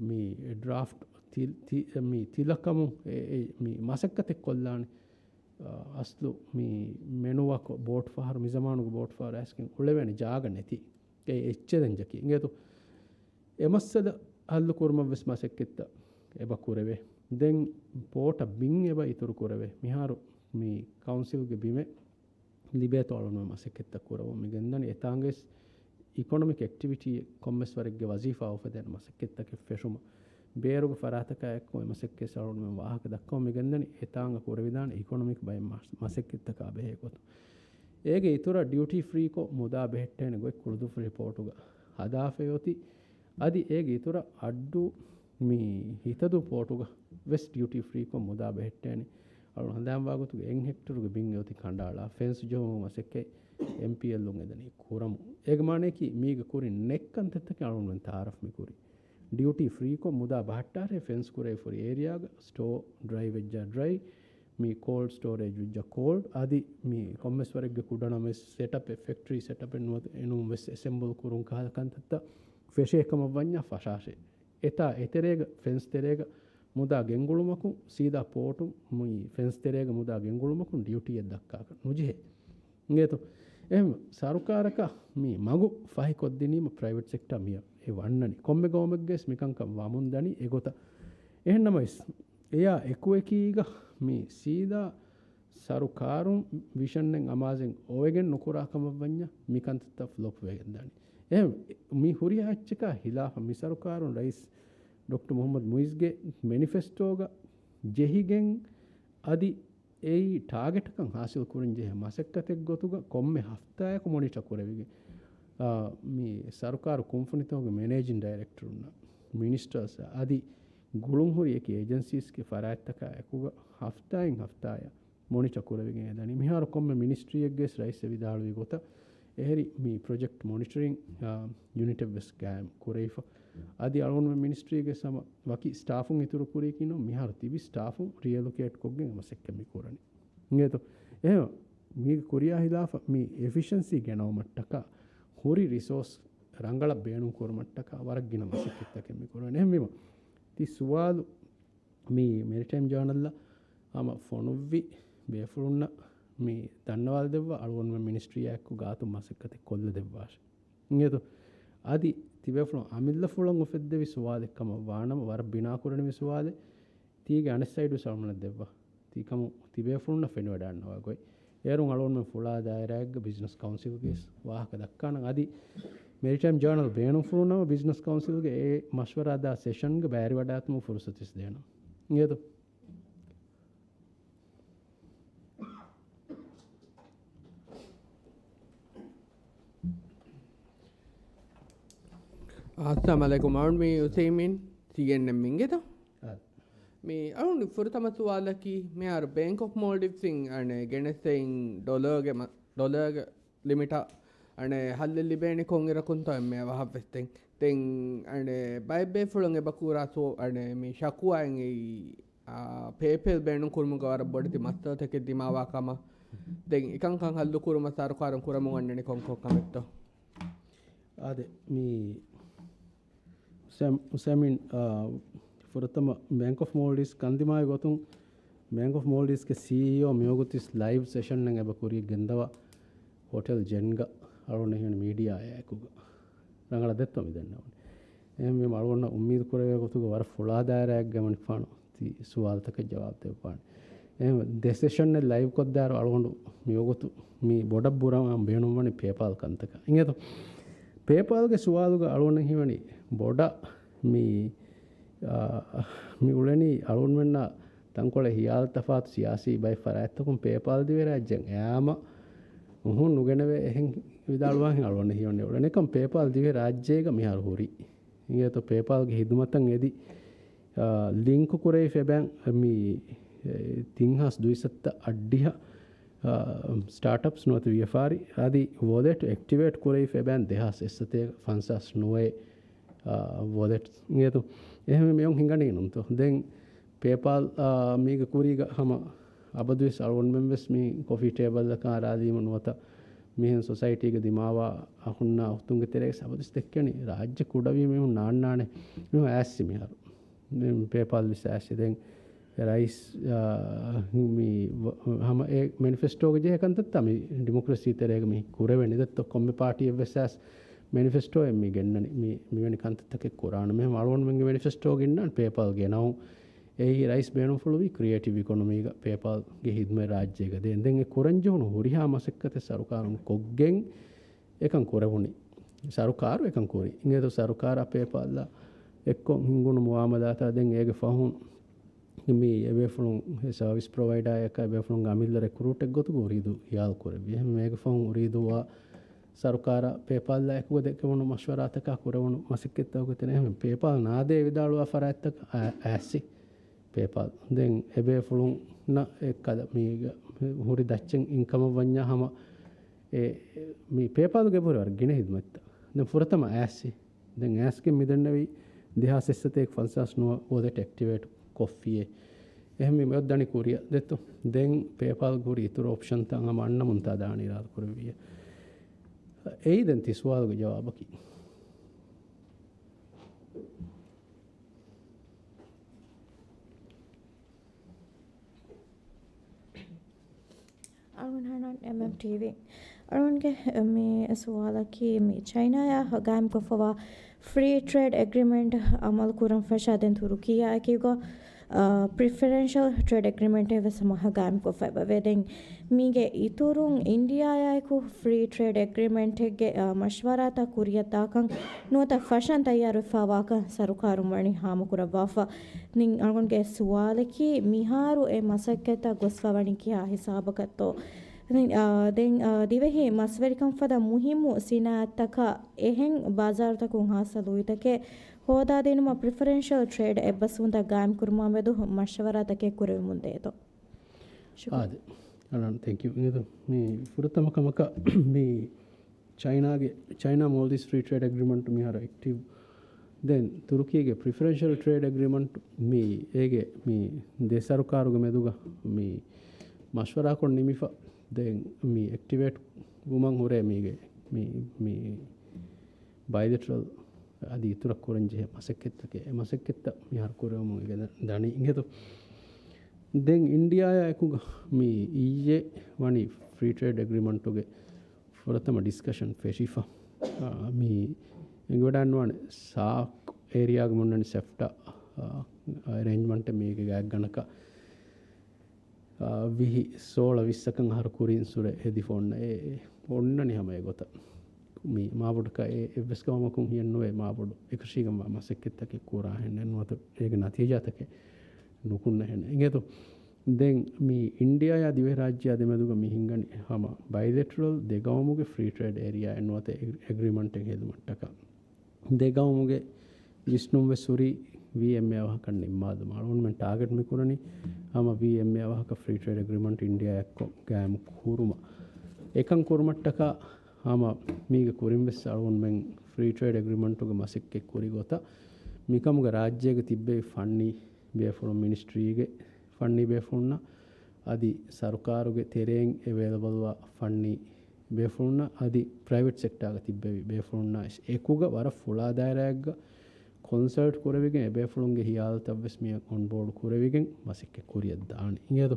މި ޑްރާފްޓް ތި، ތި، މި ތިލަކަމުން އެ، އެ، މި މަސައްކަތެއް ކޮށްލާނެ. އަސްލު މި މެނުއަކު ބޯޓް ފަހަރު، މި ޒަމާނުގެ ބޯޓް ފަހަރު އައިސްގެން އުޅެވޭނެ ޖާގަ ނެތި. އެ އެއްޗެލެންޖަކީ. އިނގޭތޯ؟ އެ މައްސަލަ ހައްލު ކުރުމަށް ވެސް މަސައްކަތްތައް އެބަ ކުރެވޭ. ދެން ޕޯޓަށް ބިން އެބަ އިތުރު ކުރެވޭ. މިހާރު މި ކައުންސިލްގެ ބިމެއް ލިބޭތޯ އަޅުން މަސައްކަތްތައް ކުރަމުން މި ގެންދަނީ. އެތާނގަވެސް އިކޮނޮމިކް އެކްޓިވިޓީ ކޮންމެސް ވަރެއްގެ ވަޒީފާ އުފެދޭނެ މަސައްކަތްތަކެއް ފެށުމަށް ބޭރުގެ ފަރާތަކާ އެއްކޮށް އެ މަސައްކަތް އަޅުން ވާހަކަ ދައްކަމުން މި ގެންދަނީ. އެތާނގަ ކުރެވިދާނެ އިކޮނޮމިކް ބައެއް މަސް، މަސައްކަތްތަކާ ބެހޭ ގޮތުން. އޭގެ އިތުރަށް ޑިއުޓީ ފްރީކޮށް މުދާ ބެހެއްޓޭނެ ގޮތް ކުޅުދުއްފުށި ޕޯޓުގަ ހަދާފައި އޮތީ. އަދި އޭގެ އިތުރަށް އައްޑޫ މި ހިތަދޫ ޕޯޓުގަ ވެސް ޑިއުޓީ ފްރީކޮށް މުދާ ބެހެއްޓޭނެ. އަޅުން ހަނދާންވާ ގޮތުގަ އެއް ހެކްޓަރުގެ ބިން އެއޮތީ ކަނޑައަޅާ، ފެންސް ޖެހުމުގެ މަސައްކަތް އެމްޕީއެލުން އެދަނީ ކުރަމުން. އޭގެ މާނަޔަކީ މީގެ ކުރިން ނެތް ކަންތައްތަކެއް އަޅުން ތައާރަފް މި ކުރީ. ޑިއުޓީ ފްރީކޮށް މުދާ ބަހައްޓާށޭ ފެންސް ކުރެވިފަ ހުރި އޭރިއާގަ ސްޓޯ ޑްރައި ވެއްޖާ ޑްރައި، މި ކޯލްޑް ސްޓޯރޭޖް ވެއްޖާ ކޯލްޑް، އަދި މި ކޮންމެސް ވަރެއްގެ ކުޑަނަމެސް ސެޓަޕެއް، ފެކްޓްރީ ސެޓަޕެއް ނުވަތަ އެނޫން ވެސް އެސެމްބަލް ކުރުން ކަހަލަ ކަންތައްތައް ފެށޭ ކަމަށް ވަންޏާ ފަށާށޭ. އެތާ އެތެރޭގަ ފެންސް ތެރޭގަ މުދާ ގެންގުޅުމަކުން ސީދާ ޕޯޓު މުއި ފެންސް ތެރޭގަ މުދާ ގެންގުޅުމަކުން ޑިއުޓީއެއް ދައްކާކަށް ނުޖެހޭ. އިނގޭތޯ؟ އެހެން ސަރުކާރަކަށް މި މަގު ފަހިކޮށްދިނީމަ ޕްރައިވެޓް ސެކްޓާ މިއަށް އެ ވަންނަނީ. ކޮންމެ ގައުމެއްގަވެސް މިކަންކަން ވަމުން ދަނީ އެގޮތަށް. އެހެންނަމަވެސް، އެޔާ އެކުއެކީގަ މި ސީދާ ސަރުކާރުން ވިޝަންއެއް އަމާޒެއް އޮވެގެން ނުކުރާ ކަމަށް ވަންޏާ މި ކަންތައްތައް ފްލޮޕް ވެގެން ދާނީ. އެހެން މި ހުރިހާ އެއްޗަކާ ހިލާފަށް މި ސަރުކާރުން ރައީސް ޑޮކްޓަރ މުޙައްމަދު މުޢިއޒްގެ މެނިފެސްޓޯގަ ޖެހިގެން އަދި އެއީ ޓާގެޓްކަން ހާސިލް ކުރަން ޖެހޭ މަސައްކަތެއް ގޮތުގަ ކޮންމެ ހަފްތާއަކު މޮނިޓަ ކުރެވިގެން، އާ، މި ސަރުކާރު ކުންފުނިތަކުގެ މެނޭޖިން ޑައިރެކްޓަރުންނަށް، މިނިސްޓަރސް އަދި ގުޅުންހުރި އެކި އޭޖެންސީސްގެ ފަރާތްތަކާ އެކުގަ ހަފްތާއިން ހަފްތާއަށް މޮނިޓަ ކުރެވިގެން އެދަނީ. މިހާރު ކޮންމެ މިނިސްޓްރީއެއްގެ ވެސް ރައީސް ވިދާޅުވި ގޮތަށް އެހެރި މި ޕްރޮޖެކްޓް މޮނިޓަރިން، އާ، ޔުނިޓެއް ވެސް ގާއިމް ކުރެވިފަ. އަދި އަޅުގަނޑުމެން މިނިސްޓްރީގެ ސަމަ ވަކި ސްޓާފުން އިތުރު ކުރީކީނު މިހާރު ތިބި ސްޓާފުން ރީއެލޮކޭޓް ކޮށްގެން މަސައްކަތް މި ކުރަނީ. އިނގޭތޯ؟ އެހެން މީގެ ކުރިޔާ ހިލާފަށް މި އެފިޝަންސީ ގެނައުމަށްޓަކާ ހުރި ރިސޯސް ރަނގަޅަށް ބޭނުން ކުރުމަށްޓަކާ ވަރަށް ގިނަ މަސައްކަތްތަކެއް މި ކުރަނީ. އެހެންވީމަ، ތި ސުވާލު މި މެރިޓައިމް ޖާނަލްއަށް ހަމަ ފޮނުއްވި ބޭފުޅުންނަށް މި ދަންނަވާލަދެއްވާ، އަޅުގަނޑުމެން މިނިސްޓްރީއާއެކު ގާތުން މަސައްކަތެއް ކޮށްލަދެއްވާށެ. އިނގޭތޯ؟ އަދި ތިބޭފުޅުން އަމިއްލަފުޅަށް އުފެއްދެވި ސުވާލެއް ކަމަށް ވާނަމަ، ވަރަށް ބިނާކުރަނިވި ސުވާލެއް. ތީގެ އަނެއް ސައިޑު ވެސް އަޅުގަނޑަށް ދެއްވާ. ތީ ކަމު ތިބޭފުޅުންނަށް ފެނިވަޑައިގަންނަވާ ގޮތް. އޭރުން އަޅުގަނޑުމެން ފުޅާ ދާއިރާއެއްގަ ބިޒްނަސް ކައުންސިލްގެ ވެސް ވާހަކަ ދައްކާނަން. އަދި މެރިޓައިމް ޖާނަލް ބޭނުންފުޅުނަމަ، ބިޒްނަސް ކައުންސިލްގެ އެ މަޝްވަރާދާ ސެޝަންގެ ބައިވެރިވަޑާތުމަށް ފުރުސަތުވެސް ދޭނަން. އިނގޭތޯ؟ އައްސަލާމު ޢަލައިކުމް. އަޅުން މީ އުސައިމީން ސީއެންއެމް އިނގޭތޯ؟ އާ. މި އަޅުން ފުރަތަމަ ސުވާލަކީ، މިހާރު ބޭންކް އޮފް މޯލްޑިވްސް އިން އަނެ ގެނެސްދެއިން ޑޮލަރގެ މަ-، ޑޮލަރގެ ލިމިޓަށް އަނެ ހައްލެއް ލިބޭނީ ކޮންއިރަކުންތޯ އެންމެ އަވަހަށްވެސް ދެން. ދެން އަނެ ބައެއް ބޭފުޅުން އެބަ ކުރާ ސު-، އަނެ މި ޝަކުވާއިން އެއީ، އާ، ޕޭޕޭލް ބޭނުން ކުރުމުގަ ވަރަށް ބޮޑެތި މައްސަލަތަކެއް ދިމާވާ ކަމަށް. ދެން އެކަންކަން ހައްލު ކުރުމަށް ސަރުކާރުން ކުރަމުން އަންނަނީ ކޮން ކޮން ކަމެއްތޯ؟ އާދެ، މި އުސައިމް-، އުސައިމީން، އާ، ފުރަތަމަ ބޭންކް އޮފް މޯލްޑިވްސް ކަންދިމާވި ގޮތުން، ބޭންކް އޮފް މޯލްޑިވްސްގެ ސީއީއޯ މިވަގުތު ލައިވް ސެޝަންއެއް އެބަ ކުރި ގެންދަވާ ހޮޓެލް ޖެންގަ އަޅުން ހިމެނި މީޑިއާއާ އެކުގަ. ރަނގަޅަށް ދެއްތޯ މި ދެންނެވުނީ؟ އެހެންވީމަ އަޅުގަނޑަށް އުއްމީދު ކުރެވޭ ގޮތުގަ ވަރަށް ފުޅާ ދާއިރާއެއްގަ މަނިފާނު ތި ސުވާލުތަކަށް ޖަވާބު ދެއްވާނެ. އެހެން ދެ ސެޝަންއެއް ލައިވް ކޮށްދާއިރު އަޅުގަނޑު މިވަގުތު މި ބޮޑަށް ބުރަވާން ބޭނުންވަނީ ޕޭޕާލް ކަންތަކަށް. އިނގޭތޯ؟ ޕޭޕާލްގެ ސުވާލުގަ އަޅުގަނޑަށް ހީވަނީ ބޮޑަށް މި، އާ، މި އުޅެނީ އަޅުގަނޑުމެންނާ ތަންކޮޅެއް ހިޔާލު ތަފާތު ސިޔާސީ ބައެއް ފަރާތްތަކުން ޕޭޕާލް ދިވެހިރާއްޖެއަށް އައީމަ އުހުން ނުގެނެވޭ އެހެން ވިދާޅުވާހެން އަޅުގަނޑަށް ހީވަނީ. އުޅެނިކަން ޕޭޕާލް ދިވެހިރާއްޖޭގަ މިހާރު ހުރީ. އިނގޭތޯ ޕޭޕާލްގެ ހިދުމަތަށް އެދި، އާ، ލިންކު ކުރެވިފަ އެބައިން މި، އެ، ތިން ހާސް ދުއިސައްތަ އައްޑިހަ، އާ، ސްޓާޓްއަޕްސް ނުވަތަ ވިޔަފާރި އަދި ވޯލެޓް އެކްޓިވޭޓް ކުރެވިފަ އެބައިން ދެހާސް އެއްސަތޭކަ ފަންސާސް ނުވައެއް، އާ، ވޯލެޓް. އިނގޭތޯ އެހެންވެ މިއޮން ހިނގަނީ ނޫންތޯ؟ ދެން ޕޭޕާލް، އާ، މީގެ ކުރީގަ ހަމަ އަބަދުވެސް އަޅުގަނޑުމެން ވެސް މި ކޮފީ ޓޭބަލްއަކަށް އަރާލީމަ ނުވަތަ މިހެން ސޮސައިޓީގަ ދިމާވާ ހުންނަ އޮތުންގެ ތެރޭގަ އަބަދުވެސް ދެއްކެނީ ރާއްޖެ ކުޑަވީމަ މީހުން ނާންނާނެ. މީހުން އައިސް މިހާރު. ދެން ޕޭޕާލް ވެސް އައިސް. ދެން ރައީސް، އާ، މި ވ-، ހަމަ އެ މެނިފެސްޓޯގަ ޖެހޭ ކަންތައްތައް މި ޑިމޮކްރަސީ ތެރޭގަ މި ކުރެވެނީ. ދެއްތޯ ކޮންމެ ޕާޓީއެއް ވެސް އައިސް މެނިފެސްޓޯއެއް މި ގެންނަނީ. މި، މިވެނި ކަންތައްތަކެއް ކުރާނަމޭ. އަޅުގަނޑުމެންގެ މެނިފެސްޓޯގަ އިންނާނެ ޕޭޕާލް ގެނައުން. އެއީ ރައީސް ބޭނުންފުޅުވީ ކްރިއޭޓިވް އިކޮނޮމީގަ ޕޭޕާލްގެ ހިދުމަތް ރާއްޖޭގަ ދޭން. ދެން އެ ކުރަންޖެހުނު ހުރިހާ މަސައްކަތެއް ސަރުކާރުން ކޮށްގެން އެކަން ކުރެވުނީ. ސަރުކާރު އެކަން ކުރީ. އިނގޭތޯ ސަރުކާރާ ޕޭޕާލްއާ އެއްކޮށް ހިންގުނު މުއާމަލާތާ ދެން އޭގެ ފަހުން މި އެބޭފުޅުން ސަރވިސް ޕްރޮވައިޑާއަކަށް އެބޭފުޅުންގެ އަމިއްލަ ރެކްރޫޓެއް ގޮތުގަ އުރީދޫ ހިޔާލު ކުރެއްވި. އެހެން އޭގެ ފަހުން އުރީދޫއާ ސަރުކާރާ ޕޭޕާލްއާ އެކުގަ ދެއްކެވުނު މަޝްވަރާތަކާ ކުރެވުނު މަސައްކަތްތަކުގެ ތެރޭ އެހެން ޕޭޕާލް ނާދޭ ވިދާޅުވާ ފަރާތްތަކަށް އަ-، އައިސް. ޕޭޕާލް. ދެން އެބޭފުޅުންނަށް އެއްކަލަ މީގަ ހުރި ދައްޗެއް އިންކަމަށް ވަންޏާ ހަމަ އެ، މި ޕޭޕާލްގެ އެބަހުރި ވަރަށް ގިނަ ހިދުމަތްތައް. ދެން ފުރަތަމަ އައިސް. ދެން އައިސްގެ މިދެންނެވި ދެހާސް އެއްސަތޭކަ ފަންސާސް ނުވަ ވޯލެޓް އެކްޓިވޭޓް ކޮށްފިއޭ. އެހެންވީމަ އޮތް ދަނީ ކުރިއަށް. ދެއްތޯ؟ ދެން ޕޭޕާލްގެ ހުރި އިތުރު އޮޕްޝަންތައް ހަމަ އަންނަމުންތާ ދާނީ އިރާދަ ކުރެއްވިއޭ. އެއީ ދެން ތި ސުވާލުގެ ޖަވާބަކީ. އަޅުގަނޑު އެމްއެމްޓީވީ. އަޅުގަނޑުގެ މި ސުވާލަކީ، މި ޗައިނާއާ ގާއިމްކޮށްފަވާ ފްރީ ޓްރޭޑް އެގްރިމެންޓް އަމަލު ކުރަން ފަށާ ދެން ތުރުކީއާއެކީގަ، އާ، ޕްރިފަރެންޝަލް ޓްރޭޑް އެގްރިމެންޓެއް ވެސް ހަމަ ގާއިމްކޮށްފައިބަވޭ. ދެން މީގެ އިތުރުން އިންޑިއާއާއެކު ފްރީ ޓްރޭޑް އެގްރިމެންޓެއްގެ، އާ، މަޝްވަރާތައް ކުރިއަށްދާކަން ނުވަތަ ފަށަން ތައްޔާރުވެފަވާކަން ސަރުކާރުން ވަނީ ހާމަކުރައްވާފަ. ދެން އަޅުގަނޑުގެ ސުވާލަކީ، މިހާރު އެ މަސައްކަތްތައް ގޮސްފަވަނީ ކިހާ ހިސާބަކަށްތޯ؟ ދެން، އާ، ދެން، އާ، ދިވެހި މަސްވެރިކަން ފަދަ މުހިއްމު ސިނާއަތްތަކަށް އެހެން ބާޒާރުތަކުން ހާއްސަ ލުއިތަކެއް ހޯދާދިނުމަށް ޕްރިފަރެންޝަލް ޓްރޭޑް އެއްބަސްވުންތައް ގާއިމްކުރުމާމެދު މަޝްވަރާތަކެއް ކުރެވެމުންދޭތޯ؟ ޝުކުރިއްޔާ. އާދެ. އަޅަން، ތެންކް ޔޫ. އިނގޭތޯ މި ފުރަތަމަ ކަމަކަށް މި ޗައިނާގެ، ޗައިނާ މޯލްޑިވްސް ފްރީ ޓްރޭޑް އެގްރިމަންޓް މިހާރު އެކްޓިވް. ދެން ތުރުކީގެ ޕްރިފަރެންޝަލް ޓްރޭޑް އެގްރިމަންޓް މި އޭގެ މި ދެ ސަރުކާރުގެ މެދުގަ މި މަޝްވަރާކޮށް ނިމިފަ. ދެން މި އެކްޓިވޭޓް ވުމަށް ހުރޭ މީގެ މި، މި ބައިލެޓްރަލް އަދި އިތުރަށް ކުރަން ޖެހޭ މަސައްކަތްތަކެއް، އެ މަސައްކަތްތައް މިހާރު ކުރެވެމުން އެގެން ދަނީ އިނގޭތޯ. ދެން އިންޑިއާއާ އެކުގަ މި އިއްޔެ ވަނީ ފްރީ ޓްރޭޑް އެގްރިމަންޓުގެ ފުރަތަމަ ޑިސްކަޝަން ފެށިފަ. އާ، މި އެނގިވަޑައިގަންނަވާނެ ސާކް އޭރިއާގަ މުންނަނި ސެފްޓާ، އާ، އެރޭންޖްމަންޓެއް މީގެ ގާތްގަނޑަކަށް، އާ، ވިހި، ސޯޅަ، ވިއްސަކަށް އަހަރު ކުރިން ސުރެ ހެދިފަ އޮންނަ އެ، އޮންނަނީ ހަމަ އެގޮތަށް. މި މާބޮޑަކަށް އެ އެއްވެސް ގައުމަކުން ހިޔެއްނުވޭ މާބޮޑު އެކަށީގެންވާ މަސައްކަތްތަކެއް ކުރާހެން ނުވަތަ އޭގެ ނަތީޖާތަކެއް ނުކުންނަހެން. އިނގޭތޯ؟ ދެން މި އިންޑިއާއާ ދިވެހިރާއްޖެއާ ދެމެދުގަ މި ހިންގަނީ ހަމަ ބައިލެޓަރަލް ދެ ގައުމުގެ ފްރީ ޓްރޭޑް އޭރިއާއެއް ނުވަތަ އެގްރިމަންޓެއް ހެދުމަށްޓަކާ. ދެ ގައުމުގެ ވިސްނުން ވެސް ހުރީ ވީއެމްއޭ އަވަހަކަށް ނިންމާލުމަށް. އަޅުގަނޑުމެން ޓާގެޓް މި ކުރަނީ ހަމަ ވީއެމްއޭ އަވަހަކަށް ފްރީ ޓްރޭޑް އެގްރިމަންޓް އިންޑިއާ އެއްކޮށް ގާއިމް ކުރުމަށް. އެކަން ކުރުމަށްޓަކާ ހަމަ މީގެ ކުރިން ވެސް އަޅުގަނޑުމެން ފްރީ ޓްރޭޑް އެގްރިމަންޓުގެ މަސައްކަތް ކުރި ގޮތަށް މިކަމުގެ ރާއްޖޭގެ ތިއްބެވި ފަންނީ ބޭފުޅުން، މިނިސްޓްރީގެ ފަންނީ ބޭފުޅުންނަށް އަދި ސަރުކާރުގެ ތެރެއިން އެވޭލަބަލްވާ ފަންނީ ބޭފުޅުންނަށް އަދި ޕްރައިވެޓް ސެކްޓާގަ ތިއްބެވި ބޭފުޅުންނާ އެކުގަ ވަރަށް ފުޅާ ދާއިރާއެއްގަ ކޮންސަލްޓް ކުރެވިގެން އެބޭފުޅުންގެ ހިޔާލުތައް ވެސް މިއަށް އޮންބޯޑް ކުރެވިގެން މަސައްކަތް ކުރިއަށް ދާނީ. އިނގޭތޯ؟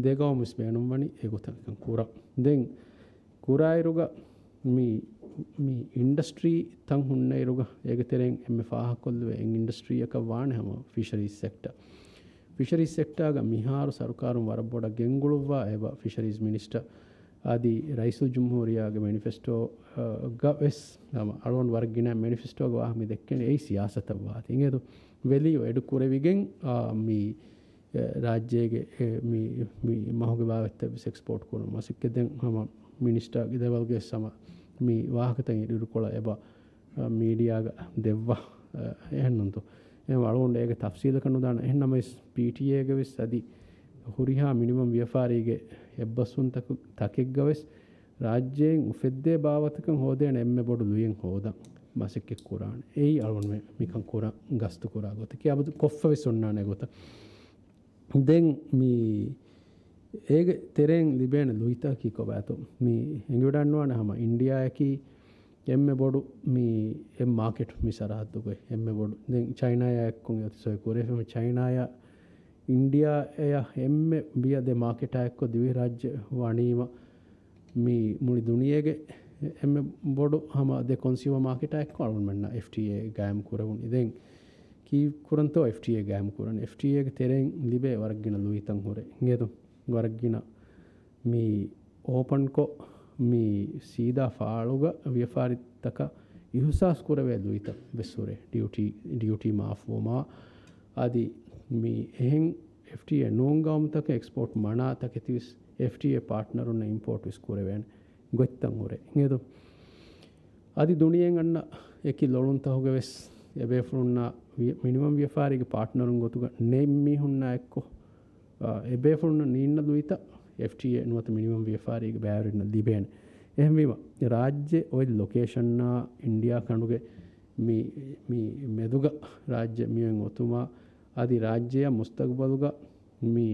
ދެ ގައުމު ވެސް ބޭނުންވަނީ އެގޮތަށް ކަން ކުރަން. ދެން ކުރާއިރުގަ މި، މި އިންޑަސްޓްރީ ތަން ހުންނައިރުގަ އޭގެ ތެރެއިން އެންމެ ފާހަގަކޮށްލެވޭ އެއް އިންޑަސްޓްރީއަކަށް ވާނެ ހަމަ ފިޝަރީސް ސެކްޓަ. ފިޝަރީސް ސެކްޓާގަ މިހާރު ސަރުކާރުން ވަރަށް ބޮޑަށް ގެންގުޅުއްވާ އެބަ ފިޝަރީސް މިނިސްޓަ އަދި ރައީސުލްޖުމްހޫރިއްޔާގެ މެނިފެސްޓޯ، އަ، ގަ ވެސް ހަމަ އަޅުގަނޑު ވަރަށް ގިނަ މެނިފެސްޓޯގަ ވާހަކަ މި ދެއްކެނީ އެއީ ސިޔާސަތަށް ވާތީ. އިނގޭތޯ؟ ވެލިއު އެޑް ކުރެވިގެން، އާ، މި ރާއްޖޭގެ އެ މި، މި މަހުގެ ބާވަތްތައް ވެސް އެކްސްޕޯޓް ކުރުން މަސައްކަތް. ދެން ހަމަ މިނިސްޓާގެ ލެވަލްގެ ވެސް ހަމަ މި ވާހަކަތައް އިރުކޮޅަށް އެބަ، އަ، މީޑިއާގަ ދެއްވާ، އަ، އެހެންނުންތޯ. އެހެން އަޅުގަނޑު އޭގެ ތަފްސީލަކަށް ނުދާނަން. އެހެން ނަމަވެސް ޕީޓީއޭގެ ވެސް އަދި ހުރިހާ މިނިވަން ވިޔަފާރީގެ އެއްބަސްވުންތަކު، ތަކެއްގަ ވެސް ރާއްޖޭން އުފެއްދޭ ބާވަތަކަށް ހޯދޭނެ އެންމެ ބޮޑު ލުޔެއް ހޯދަން މަސައްކަތް ކުރާނެ. އެއީ އަޅުގަނޑުމެން މިކަން ކުރާ، ގަސްތު ކުރާ ގޮތަކީ އަބަދު ކޮށްފަ ވެސް އޮންނާނެ ގޮތަށް. ދެން މި އޭގެ ތެރެއިން ލިބޭނެ ލުއިތަކީ ކޮބާތޯ؟ މި އެނގިވަޑަންވާނެ ހަމަ އިންޑިއާއަކީ އެންމެ ބޮޑު މި އެއް މާކެޓް މި ސަރަހައްދުގައި އެންމެ ބޮޑު. ދެން ޗައިނާއާ އެއްކޮށް އޮތީ ސޮއި ކުރެފެމ ޗައިނާއާ އިންޑިއާއާ އެންމެ ބިޔަ ދެ މާކެޓާ އެއްކޮށް ދިވެހިރާއްޖެ ވަނީމަ މި މުޅި ދުނިޔޭގެ އެންމެ ބޮޑު ހަމަ ދެ ކޮންސިއުމަރ މާކެޓާ އެއްކޮށް އަޅުގަނޑުމެންނަށް އެފްޓީއޭ ގާއިމް ކުރެވުނީ. ދެން ކީއްކުރަންތޯ އެފްޓީއޭ ގާއިމް ކުރަން؟ އެފްޓީއޭގެ ތެރެއިން ލިބޭ ވަރަށް ގިނަ ލުއިތައް ހުރޭ. އިނގޭތޯ؟ ވަރަށް ގިނަ މި އޯޕަންކޮށް، މި ސީދާ ފާޅުގަ ވިޔަފާރިތަކަށް އިހުސާސް ކުރެވޭ ލުއިތައް ވެސް ހުރޭ. ޑިއުޓީ، ޑިއުޓީ މާފުވުމާ އަދި މި އެހެން އެފްޓީއޭ ނޫން ގައުމުތަކަށް އެކްސްޕޯޓް މަނާ ތަކެތި ވެސް އެފްޓީއޭ ޕާޓްނަރުންނަށް އިމްޕޯޓް ވެސް ކުރެވޭނެ ގޮތްތައް ހުރޭ. އިނގޭތޯ؟ އަދި ދުނިޔެއިން އަންނަ އެކި ލޮޅުންތަކުގެ ވެސް އެބޭފުޅުންނާ ވި-، މިނިވަން ވިޔަފާރީގެ ޕާޓްނަރުން ގޮތުގަ ނެތް މީހުންނާ އެއްކޮށް، އާ، އެބޭފުޅުންނަށް ނީންނަ ލުއިތައް އެފްޓީއޭ ނުވަތަ މިނިވަން ވިޔަފާރީގެ ބައިވެރިންނަށް ލިބޭނެ. އެހެންވީމަ، ރާއްޖެ އޮތް ލޮކޭޝަންއާ އިންޑިއާ ކަނޑުގެ މި، މި މެދުގަ ރާއްޖެ މިއޮތް އޮތުމާ އަދި ރާއްޖެއަށް މުސްތަގުބަލުގަ މި،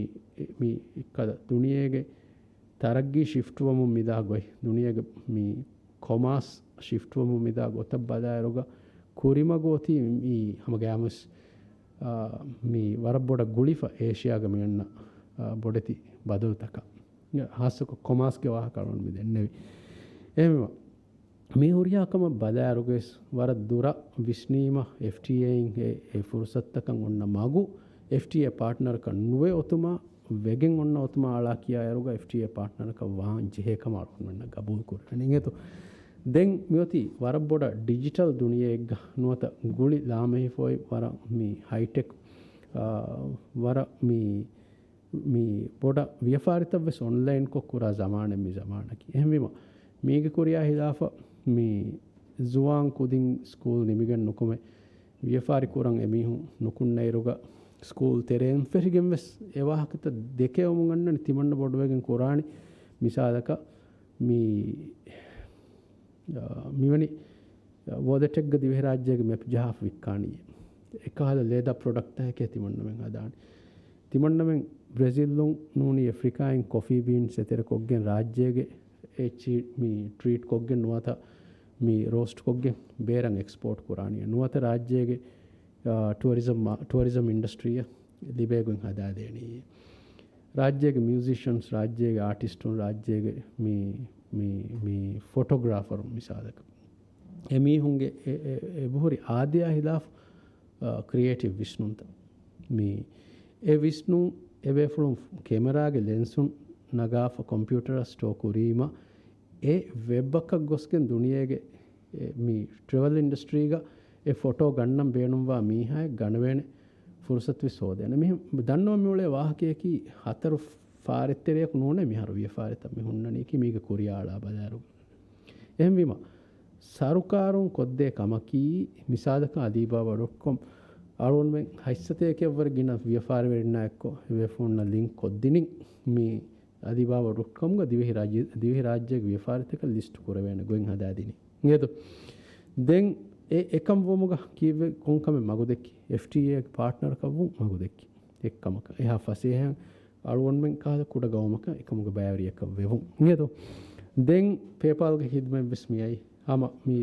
މި ކަލަ ދުނިޔޭގެ ތަރައްގީ ޝިފްޓްވަމުން މިދާ ގޮތް، ދުނިޔޭގެ މި ކޮމާސް ޝިފްޓްވަމުން މިދާ ގޮތަށް ބަލާއިރުގަ ކުރިމަގު އޮތީ މި ހަމަ ގައިމުވެސް، އާ، މި ވަރަށް ބޮޑަށް ގުޅިފަ އޭޝިޔާގަ މިއޮންނަ، އާ، ބޮޑެތި ބަދަލުތަކަށް. ހާއްސަކޮށް ކޮމާސްގެ ވާހަކަ އަޅުގަނޑު މި ދެންނެވި. އެހެންވީމަ، މި ހުރިހާ ކަމަށް ބަލާއިރުގަވެސް ވަރަށް ދުރަށް ވިސްނީމަ އެފްޓީއޭއިން އެ، އެ ފުރުސަތުތަކަށް އޮންނަ މަގު އެފްޓީއޭ ޕާޓްނަރަކަށް ނުވެ އޮތުމާ ވެގެން އޮންނަ އޮތުމާ އަޅާ ކިޔާއިރުގަ އެފްޓީއޭ ޕާޓްނަރަކަށް ވާން ޖެހޭ ކަމަށް އަޅުގަނޑުމެންނަށް ގަބޫލު ކުރެވެނީ. އިނގޭތޯ؟ ދެން މިއޮތީ ވަރަށް ބޮޑަށް ޑިޖިޓަލް ދުނިޔެއެއްގަ ނުވަތަ ގުޅި ލާމެހިފޮއި ވަރަށް މި ހައިޓެކް، އާ، ވަރަށް މި މި ބޮޑަށް ވިޔަފާރިތައް ވެސް އޮންލައިންކޮށް ކުރާ ޒަމާނެއް މި ޒަމާނަކީ. އެހެންވީމަ، މީގެ ކުރިޔާ ހިލާފަށް މި ޒުވާން ކުދިން ސްކޫލް ނިމިގެން ނުކުމެ، ވިޔަފާރި ކުރަން އެމީހުން ނުކުންނައިރުގަ، ސްކޫލް ތެރޭން ފެށިގެން ވެސް އެ ވާހަކަތައް ދެކެވަމުން އަންނަނީ ތިމަންނަ ބޮޑުވެގެން ކުރާނީ. މިސާލަކަށް، މި، އާ، މިވަނީ ވޯލެޓެއްގަ ދިވެހިރާއްޖޭގެ މެޕް ޖަހާފަ ވިއްކާނީ. އެކަހަލަ ލޭދާ ޕްރޮޑަކްޓްތަކެކޭ ތިމަންނަމެން ހަދާނީ. ތިމަންނަމެން ބްރެޒިލްއުން ނޫނީ އެފްރިކާއިން ކޮފީ ބީންސް އެތެރެކޮށްގެން ރާއްޖޭގެ އެއްޗި މި ޓްރީޓް ކޮށްގެން ނުވަތަ މި ރޯސްޓް ކޮށްގެން ބޭރަށް އެކްސްޕޯޓް ކުރާނީ. ނުވަތަ ރާއްޖޭގެ، އާ، ޓުއަރިޒަމް މާ-، ޓުއަރިޒަމް އިންޑަސްޓްރީއަށް ލިބޭގޮތް ހަދާދޭނީ. ރާއްޖޭގެ މިއުޒިޝަންސް، ރާއްޖޭގެ އާޓިސްޓުން، ރާއްޖޭގެ މި، މި، މި ފޮޓޮގްރާފަރުން މިސާލަކަށް. އެމީހުންގެ އެ، އެ، އެބަހުރި އާދަޔާ ހިލާފު، އާ، ކްރިއޭޓިވް ވިސްނުންތައް. މި އެ ވިސްނުން އެބޭފުޅުން ކެމެރާގެ ލެންސުން ނަގާފަ ކޮމްޕިއުޓަރަށް ސްޓޯ ކުރީމަ، އެ ވެބްއަކަށް ގޮސްގެން ދުނިޔޭގެ އެ މި ޓްރެވެލް އިންޑަސްޓްރީގަ އެ ފޮޓޯ ގަންނަން ބޭނުންވާ މީހާއެއް ގަނެވޭނެ ފުރުސަތުވެސް ހޯދޭނެ. މިހެން ދަންނަވަން މިއުޅޭ ވާހަކަޔަކީ ހަތަރު ފާރެއްތެރެއަކު ނޫނޭ މިހާރު ވިޔަފާރިތައް މި ހުންނަނީކީ މީގެ ކުރިއަށް އަޅާ ބަލާއިރު. އެހެންވީމަ، ސަރުކާރުން ކޮށްދޭ ކަމަކީ، މިސާލަކަށް އަލީބާބާ ޑޮޓް ކޮމް އަޅުގަނޑުމެން ހަތްސަތޭކައަށްވުރެ ގިނަ ވިޔަފާރިވެރިންނާ އެއްކޮށް އެބޭފުޅުންނަށް ލިންކް ކޮށްދިނިން މި އަލީބާބާ ޑޮޓް ކޮމްގަ ދިވެހި ރާއްޖެ، ދިވެހި ރާއްޖޭގެ ވިޔަފާރިތަކަށް ލިސްޓް ކުރެވޭނެ ގޮތް ހަދާދިނީ. އިނގޭތޯ؟ ދެން އެ އެކަން ވުމުގަ ކީއްވެ ކޮންކަމެއް މަގުދެއްކި؟ އެފްޓީއޭގެ ޕާޓްނަރަކަށްވުން މަގުދެއްކި އެއްކަމަކަށް. އެހާ ފަސޭހައިން އަޅުގަނޑުމެން ކަހަލަ ކުޑަ ގައުމަކަށް އެކަމުގެ ބައިވެރިޔަކަށް ވެވުން. އިނގޭތޯ؟ ދެން ޕޭޕާލްގެ ހިދުމަތްވެސް މިއައީ. ހަމަ މި،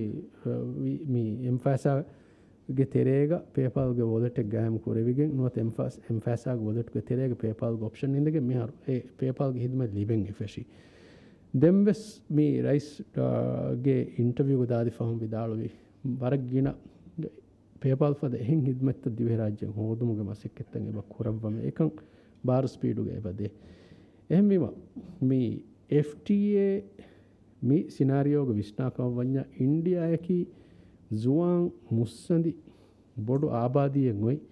މި، މި އެމްފާސާގެ ތެރޭގަ ޕޭޕާލްގެ ވޮލެޓެއް ގާއިމް ކުރެވިގެން ނުވަތަ އެމްފާސް، އެމްފާސާގެ ވޮލެޓްގެ ތެރޭގަ ޕޭޕާލްގެ އޮޕްޝަން އިނދެގެން މިހާރު އެ ޕޭޕާލްގެ ހިދުމަތް ލިބެން އެ ފެށީ. ދެންވެސް މި ރައީސް، އާ، ގެ އިންޓަވިއުގަ ދާދި ފަހުން ވިދާޅުވި ވަރަށް ގިނަ ޕޭޕާލް ފަދަ އެހެން ހިދުމަތްތައް ދިވެހިރާއްޖޭން ހޯދުމުގެ މަސައްކަތްތައް އެބަ ކުރައްވަމޭ. އެކަން ބާރު ސްޕީޑުގަ އެބަ ދޭ. އެހެންވީމަ، މި އެފްޓީއޭ މި ސިނާރިއޯގެ ވިސްނާކަމަށް ވަންޏާ، އިންޑިއާއަކީ ޒުވާން މުއްސަނދި ބޮޑު އާބާދީއެއް އޮތް.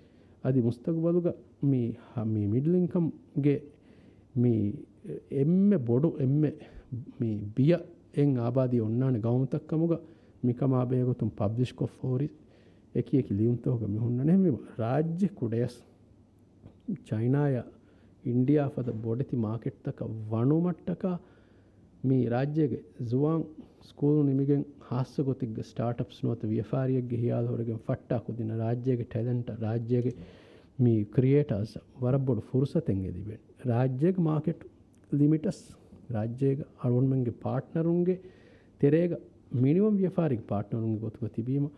އަދި މުސްތަގުބަލުގަ މި، މި މިޑްލް އިންކަމްގެ މި އެންމެ ބޮޑު، އެންމެ މި ބިޔަ އެއް އާބާދީ އޮންނާނެ ގައުމުތައް ކަމުގަ މިކަމާ ބެހޭގޮތުން ޕަބްލިޝްކޮށްފަ ހުރި އެކި އެކި ލިޔުންތަކުގަ މި ހުންނަނީ. އެހެންވީމަ، ރާއްޖެ ކުޑަޔަސް ޗައިނާއަށް އިންޑިއާ ފަދަ ބޮޑެތި މާކެޓްތަކަށް ވަނުމަށްޓަކާ، މި ރާއްޖޭގެ ޒުވާން ސްކޫލު ނިމިގެން ހާއްސަ ގޮތެއްގެ ސްޓާޓްއަޕްސް ނުވަތަ ވިޔަފާރިއެއްގެ ހިޔާލު ހުރެގެން ފައްޓާ ކުދިންނަށް ރާއްޖޭގެ ޓެލެންޓަށް، ރާއްޖޭގެ މި ކްރިއޭޓާސްއަށް ވަރަށް ބޮޑު ފުރުސަތެއް އެ ލިބޭނެ. ރާއްޖޭގެ މާކެޓް ލިމިޓަސް، ރާއްޖޭގެ އަޅުގަނޑުމެންގެ ޕާޓްނަރުންގެ ތެރޭގަ މިނިމަމް ވިޔަފާރިގެ ޕާޓްނަރުންގެ ގޮތުގަ ތިބީމަ،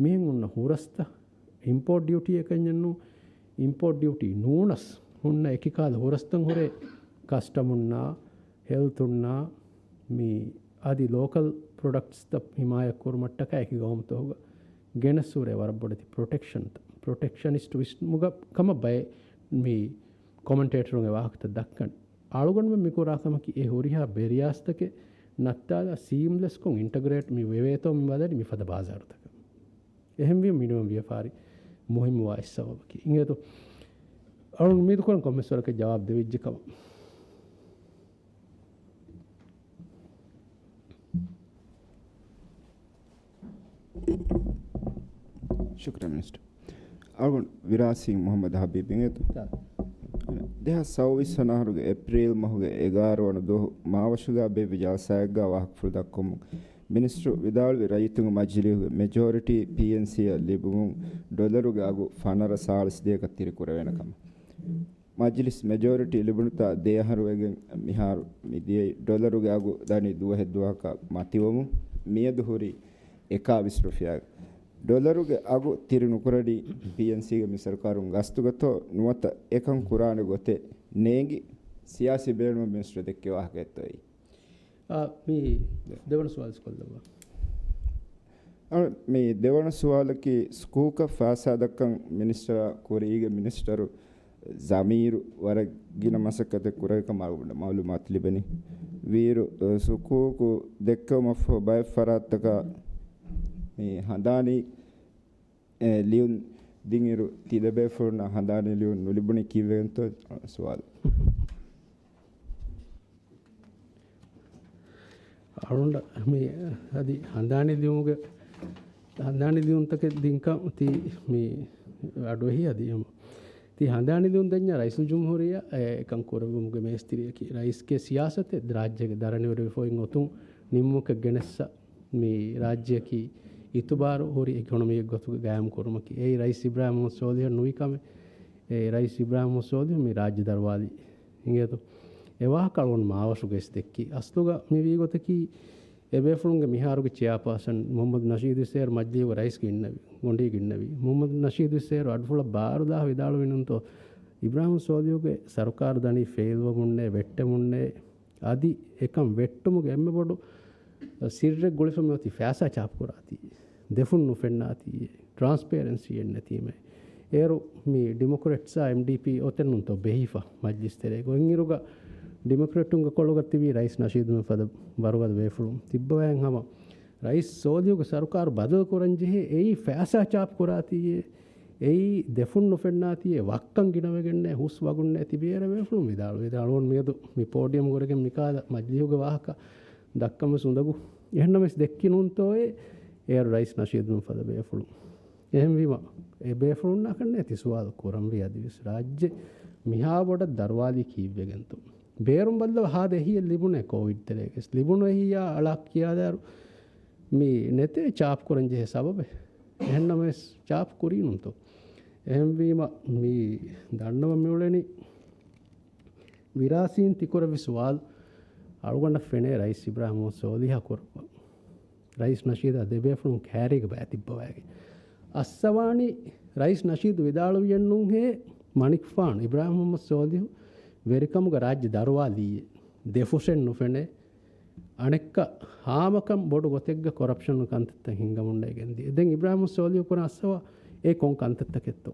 މިހެން ހުންނަ ހުރަސްތައް އިމްޕޯޓް ޑިއުޓީއަކަށް ނޫން، އިމްޕޯޓް ޑިއުޓީ ނޫނަސް ހުންނަ އެކި ކަހަލަ ހުރަސްތައް ހުރޭ ކަސްޓަމުންނާ، ހެލްތުންނާ، މި އަދި ލޯކަލް ޕްރޮޑަކްޓްސްތައް ހިމާޔަތް ކުރުމަށްޓަކާ އެކި ގައުމުތަކުގަ ގެނެސް ހުރޭ ވަރަށް ބޮޑެތި ޕްރޮޓެކްޝަންތައް. ޕްރޮޓެކްޝަނިސްޓް ވިސްނުމުގަ ކަމަށް ބައެއް މި ކޮމެންޓޭޓަރުން އެ ވާހަކަތައް ދައްކަން. އަޅުގަނޑުމެން މިކުރާ ކަމަކީ އެ ހުރިހާ ބެރިޔާސްތަކެއް ނައްތާލާ ސީމްލެސްކޮށް އިންޓަގްރޭޓް މި ވެވޭތޯ މި ބަލަނީ މިފަދަ ބާޒާރުތަކަށް. އެހެންވީމަ މިނިމަމް ވިޔަފާރި މުހިއްމުވާ އެއް ސަބަބަކީ. އިނގޭތޯ؟ އަޅުން އުއްމީދުކުރަން ކޮންމެސް ވަރަކަށް ޖަވާބު ދެވިއްޖެ ކަމަށް. ޝުކުރިއްޔާ މިނިސްޓަރ. އަޅުގަނޑު ވިރާސީ މުހައްމަދު ހަބީބް އިނގޭތޯ؟ ދެހާސް ސައުވީސް ވަނަ އަހަރުގެ އޭޕްރީލް މަހުގެ އެގާރަ ވަނަ ދުވަހު މާވަށުގަ ބޭއްވި ޖަލްސާއެއްގަ ވާހަކަފުޅު ދައްކަމުން މިނިސްޓަރު ވިދާޅުވި ރައްޔިތުންގެ މަޖިލީހުގެ މެޖޯރިޓީ ޕީއެންސީއަށް ލިބުމުން ޑޮލަރުގެ އަގު ފަނަރަ ސާޅީސް ދިޔަކަށް ތިރި ކުރެވޭނެ ކަމަށް. މަޖިލިސް މެޖޯރިޓީ ލިބުނުތާ ދެ އަހަރު ވެގެން މިހާރު މިދިޔައީ. ޑޮލަރުގެ އަގު ދަނީ ދުވަހެއް ދުވަހަކަށް މަތިވަމުން މިއަދު ހުރީ އެކާވީސް ރުފިޔާގަ. ޑޮލަރުގެ އަގު ތިރި ނުކުރަނީ ޕީއެންސީގެ މި ސަރުކާރުން ގަސްތުގަތޯ ނުވަތަ އެކަން ކުރާނެ ގޮތެއް ނޭނގި ސިޔާސީ ބޭނުމަށް މިނިސްޓަރު ދެއްކި ވާހަކައެއްތޯއޭ؟ އާ، މި ދެވަނަ ސުވާލު ކޮށްލައްވާ. އަ، މި ދެވަނަ ސުވާލަކީ ސުކޫކަށް ފައިސާ ދައްކަން މިނިސްޓަރ ކުރީގެ މިނިސްޓަރު ޒަމީރު ވަރަށް ގިނަ މަސައްކަތެއް ކުރެވި ކަމަށް މައުލޫމާތު ލިބެނީ. ވީއިރު، އަ، ސުކޫކު ދެއްކެވުމަށްފަހު ބައެއް ފަރާތްތަކަށް މި ހަނދާނީ އެ، ލިޔުން ދިންއިރު ތިލަބޭފުޅުންނަށް ހަނދާނީ ލިޔުން ނުލިބުނީ ކީއްވެގެންތޯ؟ ސުވާލު. އަޅުގަނޑަށް މި އަދި ހަނދާނީ ލިޔުމުގެ، ހަނދާނީ ލިޔުންތަކެއް ދިންކަން ތި މި އަޑުއެހި އަދި އެމަ. ތި ހަނދާނީ ލިޔުން ދެންޏާ ރައީސުލްޖުމްހޫރިއްޔާ އެކަން ކުރެއްވުމުގެ މޭސްތިރިއަކީ ރައީސްގެ ސިޔާސަތެއް ރާއްޖޭގެ ދަރަނިވެރިވެފައި އޮތުން ނިންމުމަކަށް ގެނެއްސަ މި ރާއްޖެއަކީ އިތުބާރު ހުރި އިކޮނޮމީއެއް ގޮތުގަ ގާއިމް ކުރުމަކީ. އެއީ ރައީސް އިބްރާހިމް މުހައްމަދު ސޯލިހަށް ނުވި ކަމެއް. އެ ރައީސް އިބްރާހިމް މުހައްމަދު ސޯލިހު މި ރާއްޖެ ދަރުވާލީ. އިނގޭތޯ؟ އެ ވާހަކަ އަޅުގަނޑު މާވަށުގައި ދެއްކީ. އަސްލުގަ މި ވީ ގޮތަކީ، އެބޭފުޅުންގެ މިހާރުގެ ޗެއާޕާސަން މުހައްމަދު ނަޝީދު އިސްއޭރު މަޖިލީހުގެ ރައީސްގެ އިންނެވި، ގޮނޑީގެ އިންނެވި. މުހައްމަދު ނަޝީދު އިސްއޭރު އަޑުފުޅަށް ބާރުދާ ވިދާޅުވިނުންތޯ، އިބްރާހިމް ސޯލިހުގެ ސަރުކާރު ދަނީ ފެއިލްވަމުންނޭ، ވެއްޓެމުންނޭ. އަދި އެކަން ވެއްޓުމުގެ އެންމެ ބޮޑު ސިއްރެއް ގުޅިފަ މިއޮތީ ފައިސާ ޗާޕުކުރާތީ، ދެފުން ނުފެންނާތީ، ޓްރާންސްޕޭރެންސީއެއް ނެތީމޭ. އޭރު މި ޑިމޮކްރެޓްސްއާ އެމްޑީޕީ އޮތެއްނުންތޯ ބެހިފަ މަޖްލިސް ތެރޭގަ. އޮތްއިރުގަ ޑިމޮކްރެޓުންގެ ކޮޅުގަ ތިބީ ރައީސް ނަޝީދުމެން ފަދަ ވަރުގަދަ ބޭފުޅުން ތިއްބަވައިން ހަމަ ރައީސް ސޯލިހުގެ ސަރުކާރު ބަދަލު ކުރަން ޖެހޭ އެއީ ފައިސާ ޗާޕް ކުރާތީއޭ، އެއީ ދެފުން ނުފެންނާތީއޭ، ވައްކަން ގިނަވެގެންނޭ، ހުސް ވަގުންނޭ ތިބި އޭރަ ބޭފުޅުން ވިދާޅު. ވިދާޅުވަން މިއަދު މި ޕޯޑިއަމް ގުރެގެން މިކާލަ މަޖިލީހުގެ ވާހަކަ ދައްކަން ވެސް އުނދަގޫ. އެހެންނަމަވެސް ދެއްކި ނޫންތޯއޭ އޭރު ރައީސް ނަޝީދުމެން ފަދަ ބޭފުޅުން. އެހެންވީމަ، އެ ބޭފުޅުންނާކަށް ނޭ ތި ސުވާލު ކުރަންވީ އަދިވެސް ރާއްޖެ މިހާ ބޮޑަށް ދަރުވާލީ ކީއްވެގެންތޯ؟ ބޭރުން ބައްލަވަ ހާދަ އެހީއެއް ލިބުނޭ ކޯވިޑް ތެރޭގަސް. ލިބުނު އެހީއާ އަޅާ ކިޔާދާއިރު މި ނެތޭ ޗާޕް ކުރަން ޖެހޭ ސަބަބެއް. އެހެންނަމަވެސް ޗާޕް ކުރީނުންތޯ؟ އެހެންވީމަ، މި ދަންނަވަން މިއުޅެނީ ވިރާސީން ތިކުރެއްވި ސުވާލު އަޅުގަނޑަށް ފެނޭ ރައީސް އިބްރާހިމް މުހައްމަދު ސޯލިހާ ކުރައްވާ. ރައީސް ނަޝީދާ ދެބޭފުޅުން ކާރީގަ ބައި ތިއްބަވައިގެން. އައްސަވާނީ ރައީސް ނަޝީދު ވިދާޅުވިއެއްނޫންހޭ މަނިކުފާނު އިބްރާހިމް މުހައްމަދު ސޯލިހު ވެރިކަމުގަ ރާއްޖެ ދަރުވާލީއޭ. ދެފުށެއް ނުފެނޭ. އަނެއްކާ ހާމަކަން ބޮޑު ގޮތެއްގަ ކޮރަޕްޝަން ކަންތައްތައް ހިންގަމުންނޭ ގެންދިޔަ. ދެން އިބްރާހިމް ސޯލިހު ކުރާ އައްސަވާ އެ ކޮން ކަންތައްތަކެއްތޯ؟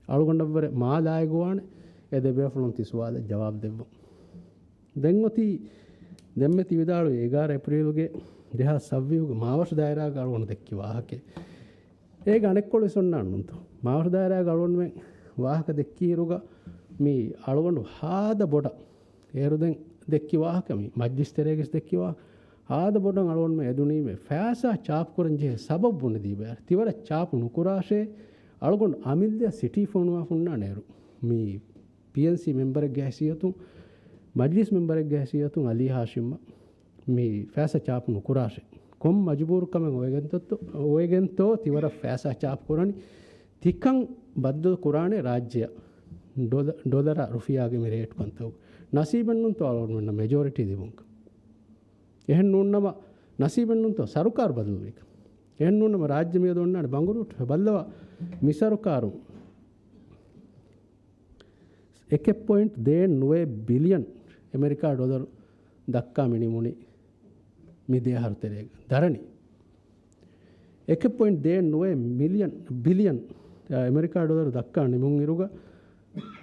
އަޅުގަނޑަށްވުރެ މާ ލާއިގުވާނެ އެ ދެބޭފުޅުން ތި ސުވާލަށް ޖަވާބު ދެއްވަން. ދެން އޮތީ ދެންމެ ތި ވިދާޅުވި އެގާރަ އޭޕްރީލުގެ ދެހާސް ސައްވީހުގެ މާވަށު ދާއިރާގަ އަޅުގަނޑު ދެއްކި ވާހަކައެއް. އޭގަ އަނެއްކޮޅު ވެސް އޮންނާނުންތޯ؟ މާވަށު ދާއިރާގަ އަޅުގަނޑުމެން ވާހަކަ ދެއްކިއިރުގަ މި އަޅުގަނޑު ހާދަ ބޮޑަށް އޭރު ދެން ދެއްކި ވާހަކަ މި މަޖްލިސް ތެރޭގަސް ދެއްކި ވާހަކަ ހާދަ ބޮޑަށް އަޅުގަނޑުމެން އެދުނީމޭ ފައިސާ ޗާޕް ކުރަން ޖެހޭ ސަބަބު ބުނެދީބައި ތިވަރަށް ޗާޕް ނުކުރާށޭ އަޅުގަނޑު އަމިއްލަ ސިޓީ ފޮނުވާ ފުންނާނެ އޭރު. މި ޕީއެންސީ މެމްބަރެއްގެ ހައިސިއްޔަތުން، މަޖްލިސް މެމްބަރެއްގެ ހައިސިއްޔަތުން އަލީ ހާޝިމްއަށް މި ފައިސާ ޗާޕް ނުކުރާށޭ. ކޮން މަޖުބޫރު ކަމެއް އޮވެގެންތޯ، އޮވެގެންތޯ ތިވަރަށް ފައިސާ ޗާޕް ކުރަނީ؟ ތިކަން ބައްދަލު ކުރާނެ ރާއްޖެއަށް ޑޮލަ-، ޑޮލަރާ ރުފިޔާގެ މި ރޭޓް ކަންތައް. ނަސީބެއްނުންތޯ އަޅުގަނޑުމެންނަށް މެޖޯރިޓީ ލިބުން. އެހެން ނޫންނަމަ ނަސީބެއްނުންތޯ ސަރުކާރު ބަދަލުވީކަން. އެހެން ނޫންނަމަ ރާއްޖެ މިއަދު އޮންނާނެ ބަނގުރޫޓް. ބައްލަވާ މި ސަރުކާރު އެކެއް ޕޮއިންޓް ދޭއް ނުވައެއް ބިލިއަން އެމެރިކާ ޑޮލަރު ދައްކާ މި ނިމުނީ މި ދެ އަހަރު ތެރޭގަ. ދަރަނި އެކެއް ޕޮއިންޓް ދޭއް ނުވައެއް މިލިއަން، ބިލިއަން، އެމެރިކާ ޑޮލަރު ދައްކާ ނިމުން އިރުގަ،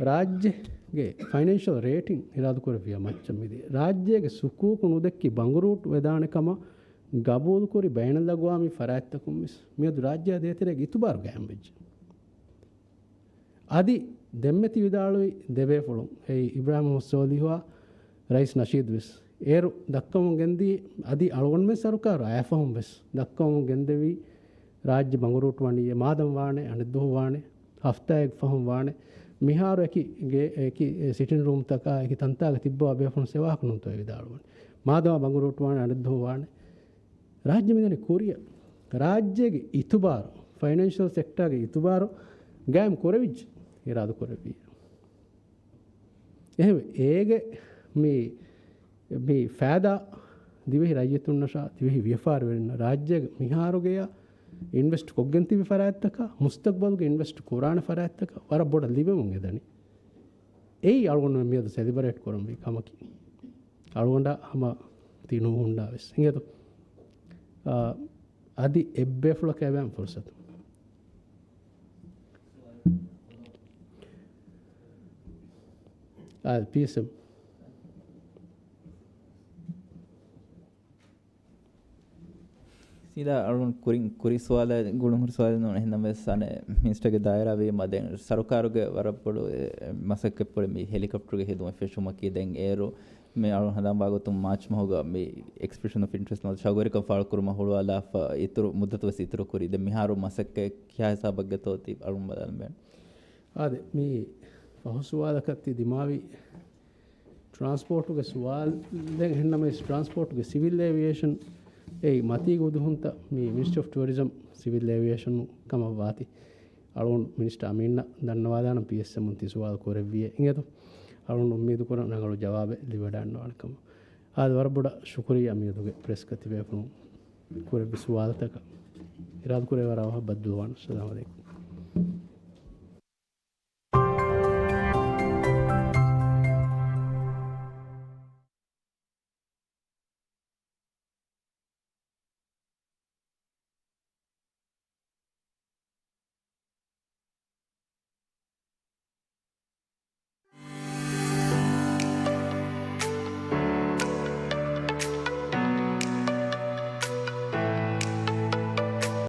ރާއްޖޭގެ ފައިނޭންޝަލް ރޭޓިން އިރާދަ ކުރެއްވިޔާ މައްޗަށް މިދިޔަ. ރާއްޖޭގެ ސުކޫކު ނުދެއްކި ބަނގުރޫޓް ވެދާނެ ކަމަށް ގަބޫލުކުރި ބައިނަލްއަގްވާމީ ފަރާތްތަކުން ވެސް މިއަދު ރާއްޖެއާ ދޭތެރޭގެ އިތުބާރު ގާއިމްވެއްޖެ. އަދި ދެންމެ ތި ވިދާޅުވި ދެބޭފުޅުން، އެއީ އިބްރާހިމް ސޯލިހުއާ ރައީސް ނަޝީދު ވެސް އޭރު ދައްކަމުން ގެންދީ، އަދި އަޅުގަނޑުމެން ސަރުކާރު އައިފަހުން ވެސް ދައްކަމުން ގެންދެވީ، ރާއްޖެ ބަނގުރޫޓް ވަނީ އެ މާދަމް ވާނެ، އަނެއް ދުވަހު ވާނެ، ހަފްތާއެއް ފަހުން ވާނެ. މިހާރު އެކި ގޭ، އެކި ސިޓިން ރޫމްތަކާ، އެކި ތަންތާގަ ތިއްބަވާ ބޭފުޅުން ސެވާކު ނުންތޯ ވިދާޅުވަނީ. މާދަމާ ބަނގުރޫޓް ވާނެ، އަނެއް ދުވަހު ވާނެ. ރާއްޖެ މިދަނީ ކުރިއަށް. ރާއްޖޭގެ އިތުބާރު، ފައިނޭންޝަލް ސެކްޓާގެ އިތުބާރު ގާއިމް ކުރެވިއްޖެ، އިރާދަ ކުރެއްވިއްޔާ. އެހެންވެ، އޭގެ މި، މި ފައިދާ ދިވެހި ރައްޔިތުންނަށާ، ދިވެހި ވިޔަފާރިވެރިންނަށް ރާއްޖޭގެ މިހާރުގެޔާ އިންވެސްޓް ކޮށްގެން ތިބި ފަރާތްތަކާ، މުސްތަޤްބަލުގެ އިންވެސްޓް ކުރާނެ ފަރާތްތަކާ ވަރަށް ބޮޑަށް ލިބެމުން އެދަނީ. އެއީ އަޅުގަނޑުމެން މިއަދު ސެލިބްރޭޓް ކުރަންވީ ކަމަކީ. އަޅުގަނޑާ ހަމަ ތި ނޫހުންނާ ވެސް. އިނގޭތޯ؟ އާ، އަދި އެއްބޭފުޅަކަށް އެބައިމި ފުރުސަތު. އާ، ޕީއެސްއެމް. ސީދާ އަޅުން ކުރިން، ކުރި ސުވާލަށް ގުޅުން ހުރި ސުވާލެއް ނޫން. އެހެންނަމަވެސް އަނެއް މިނިސްޓަރގެ ދާއިރާ ވީމަ ދެން ސަރުކާރުގެ ވަރަށް ބޮޑު، އެ، މަސައްކަތްޕުޅެއް މި ހެލިކޮޕްޓަރުގެ ހެދުމަށް ފެށުމަކީ ދެން އޭރު މި އަޅުން ހަނދާންވާގޮތުން މާޗް މަހުގަ މި އެކްސްޕެޑިޝަން އޮފް އިންޓްރެސްޓް ނުވަތަ ޝަގުވެރިކަން ފާޅުކުރުމަށް ހުޅުވާލާފަ އިތުރު މުއްދަތު ވެސް އިތުރު ކުރީ. ދެން މިހާރު މަސައްކަތް ކިހާ ހިސާބަށްގެތޯ ތި އަޅުން ބަލާލަން ބޭނުން. އާދެ، މި ފަހު ސުވާލަކަށް ތި ދިމާވި ޓްރާންސްޕޯޓުގެ ސުވާލު ދެން އެހެންނަމަވެސް ޓްރާންސްޕޯޓުގެ ސިވިލް އޭވިއޭޝަން އެއީ މަތީގެ އުދުހުންތައް މި މިނިސްޓްރީ އޮފް ޓުއަރިޒަމް ސިވިލް އޭވިއޭޝަން ކަމަށް ވާތީ. އަޅުގަނޑު މިނިސްޓަރ އަމީންއަށް ދަންނަވާލާނަން ޕީއެސްއެމުން ތި ސުވާލު ކުރެއްވިއޭ. އިނގޭތޯ؟ އަޅުގަނޑު އުއްމީދު ކުރަން ރަނގަޅު ޖަވާބެއް ލިބިވަޑައިގަންނަވާނެ ކަމަށް. އާދެ، ވަރަށް ބޮޑަށް ޝުކުރިއްޔާ މިއަދުގެ ޕްރެސްގަ ތިބޭފުޅުން ކުރެއްވި ސުވާލުތަކަށް. އިރާދަކުރޭ ވަރަށް އަވަހަށް ބައްދަލުވާނަން. އައްސަލާމު ޢަލައިކުމް.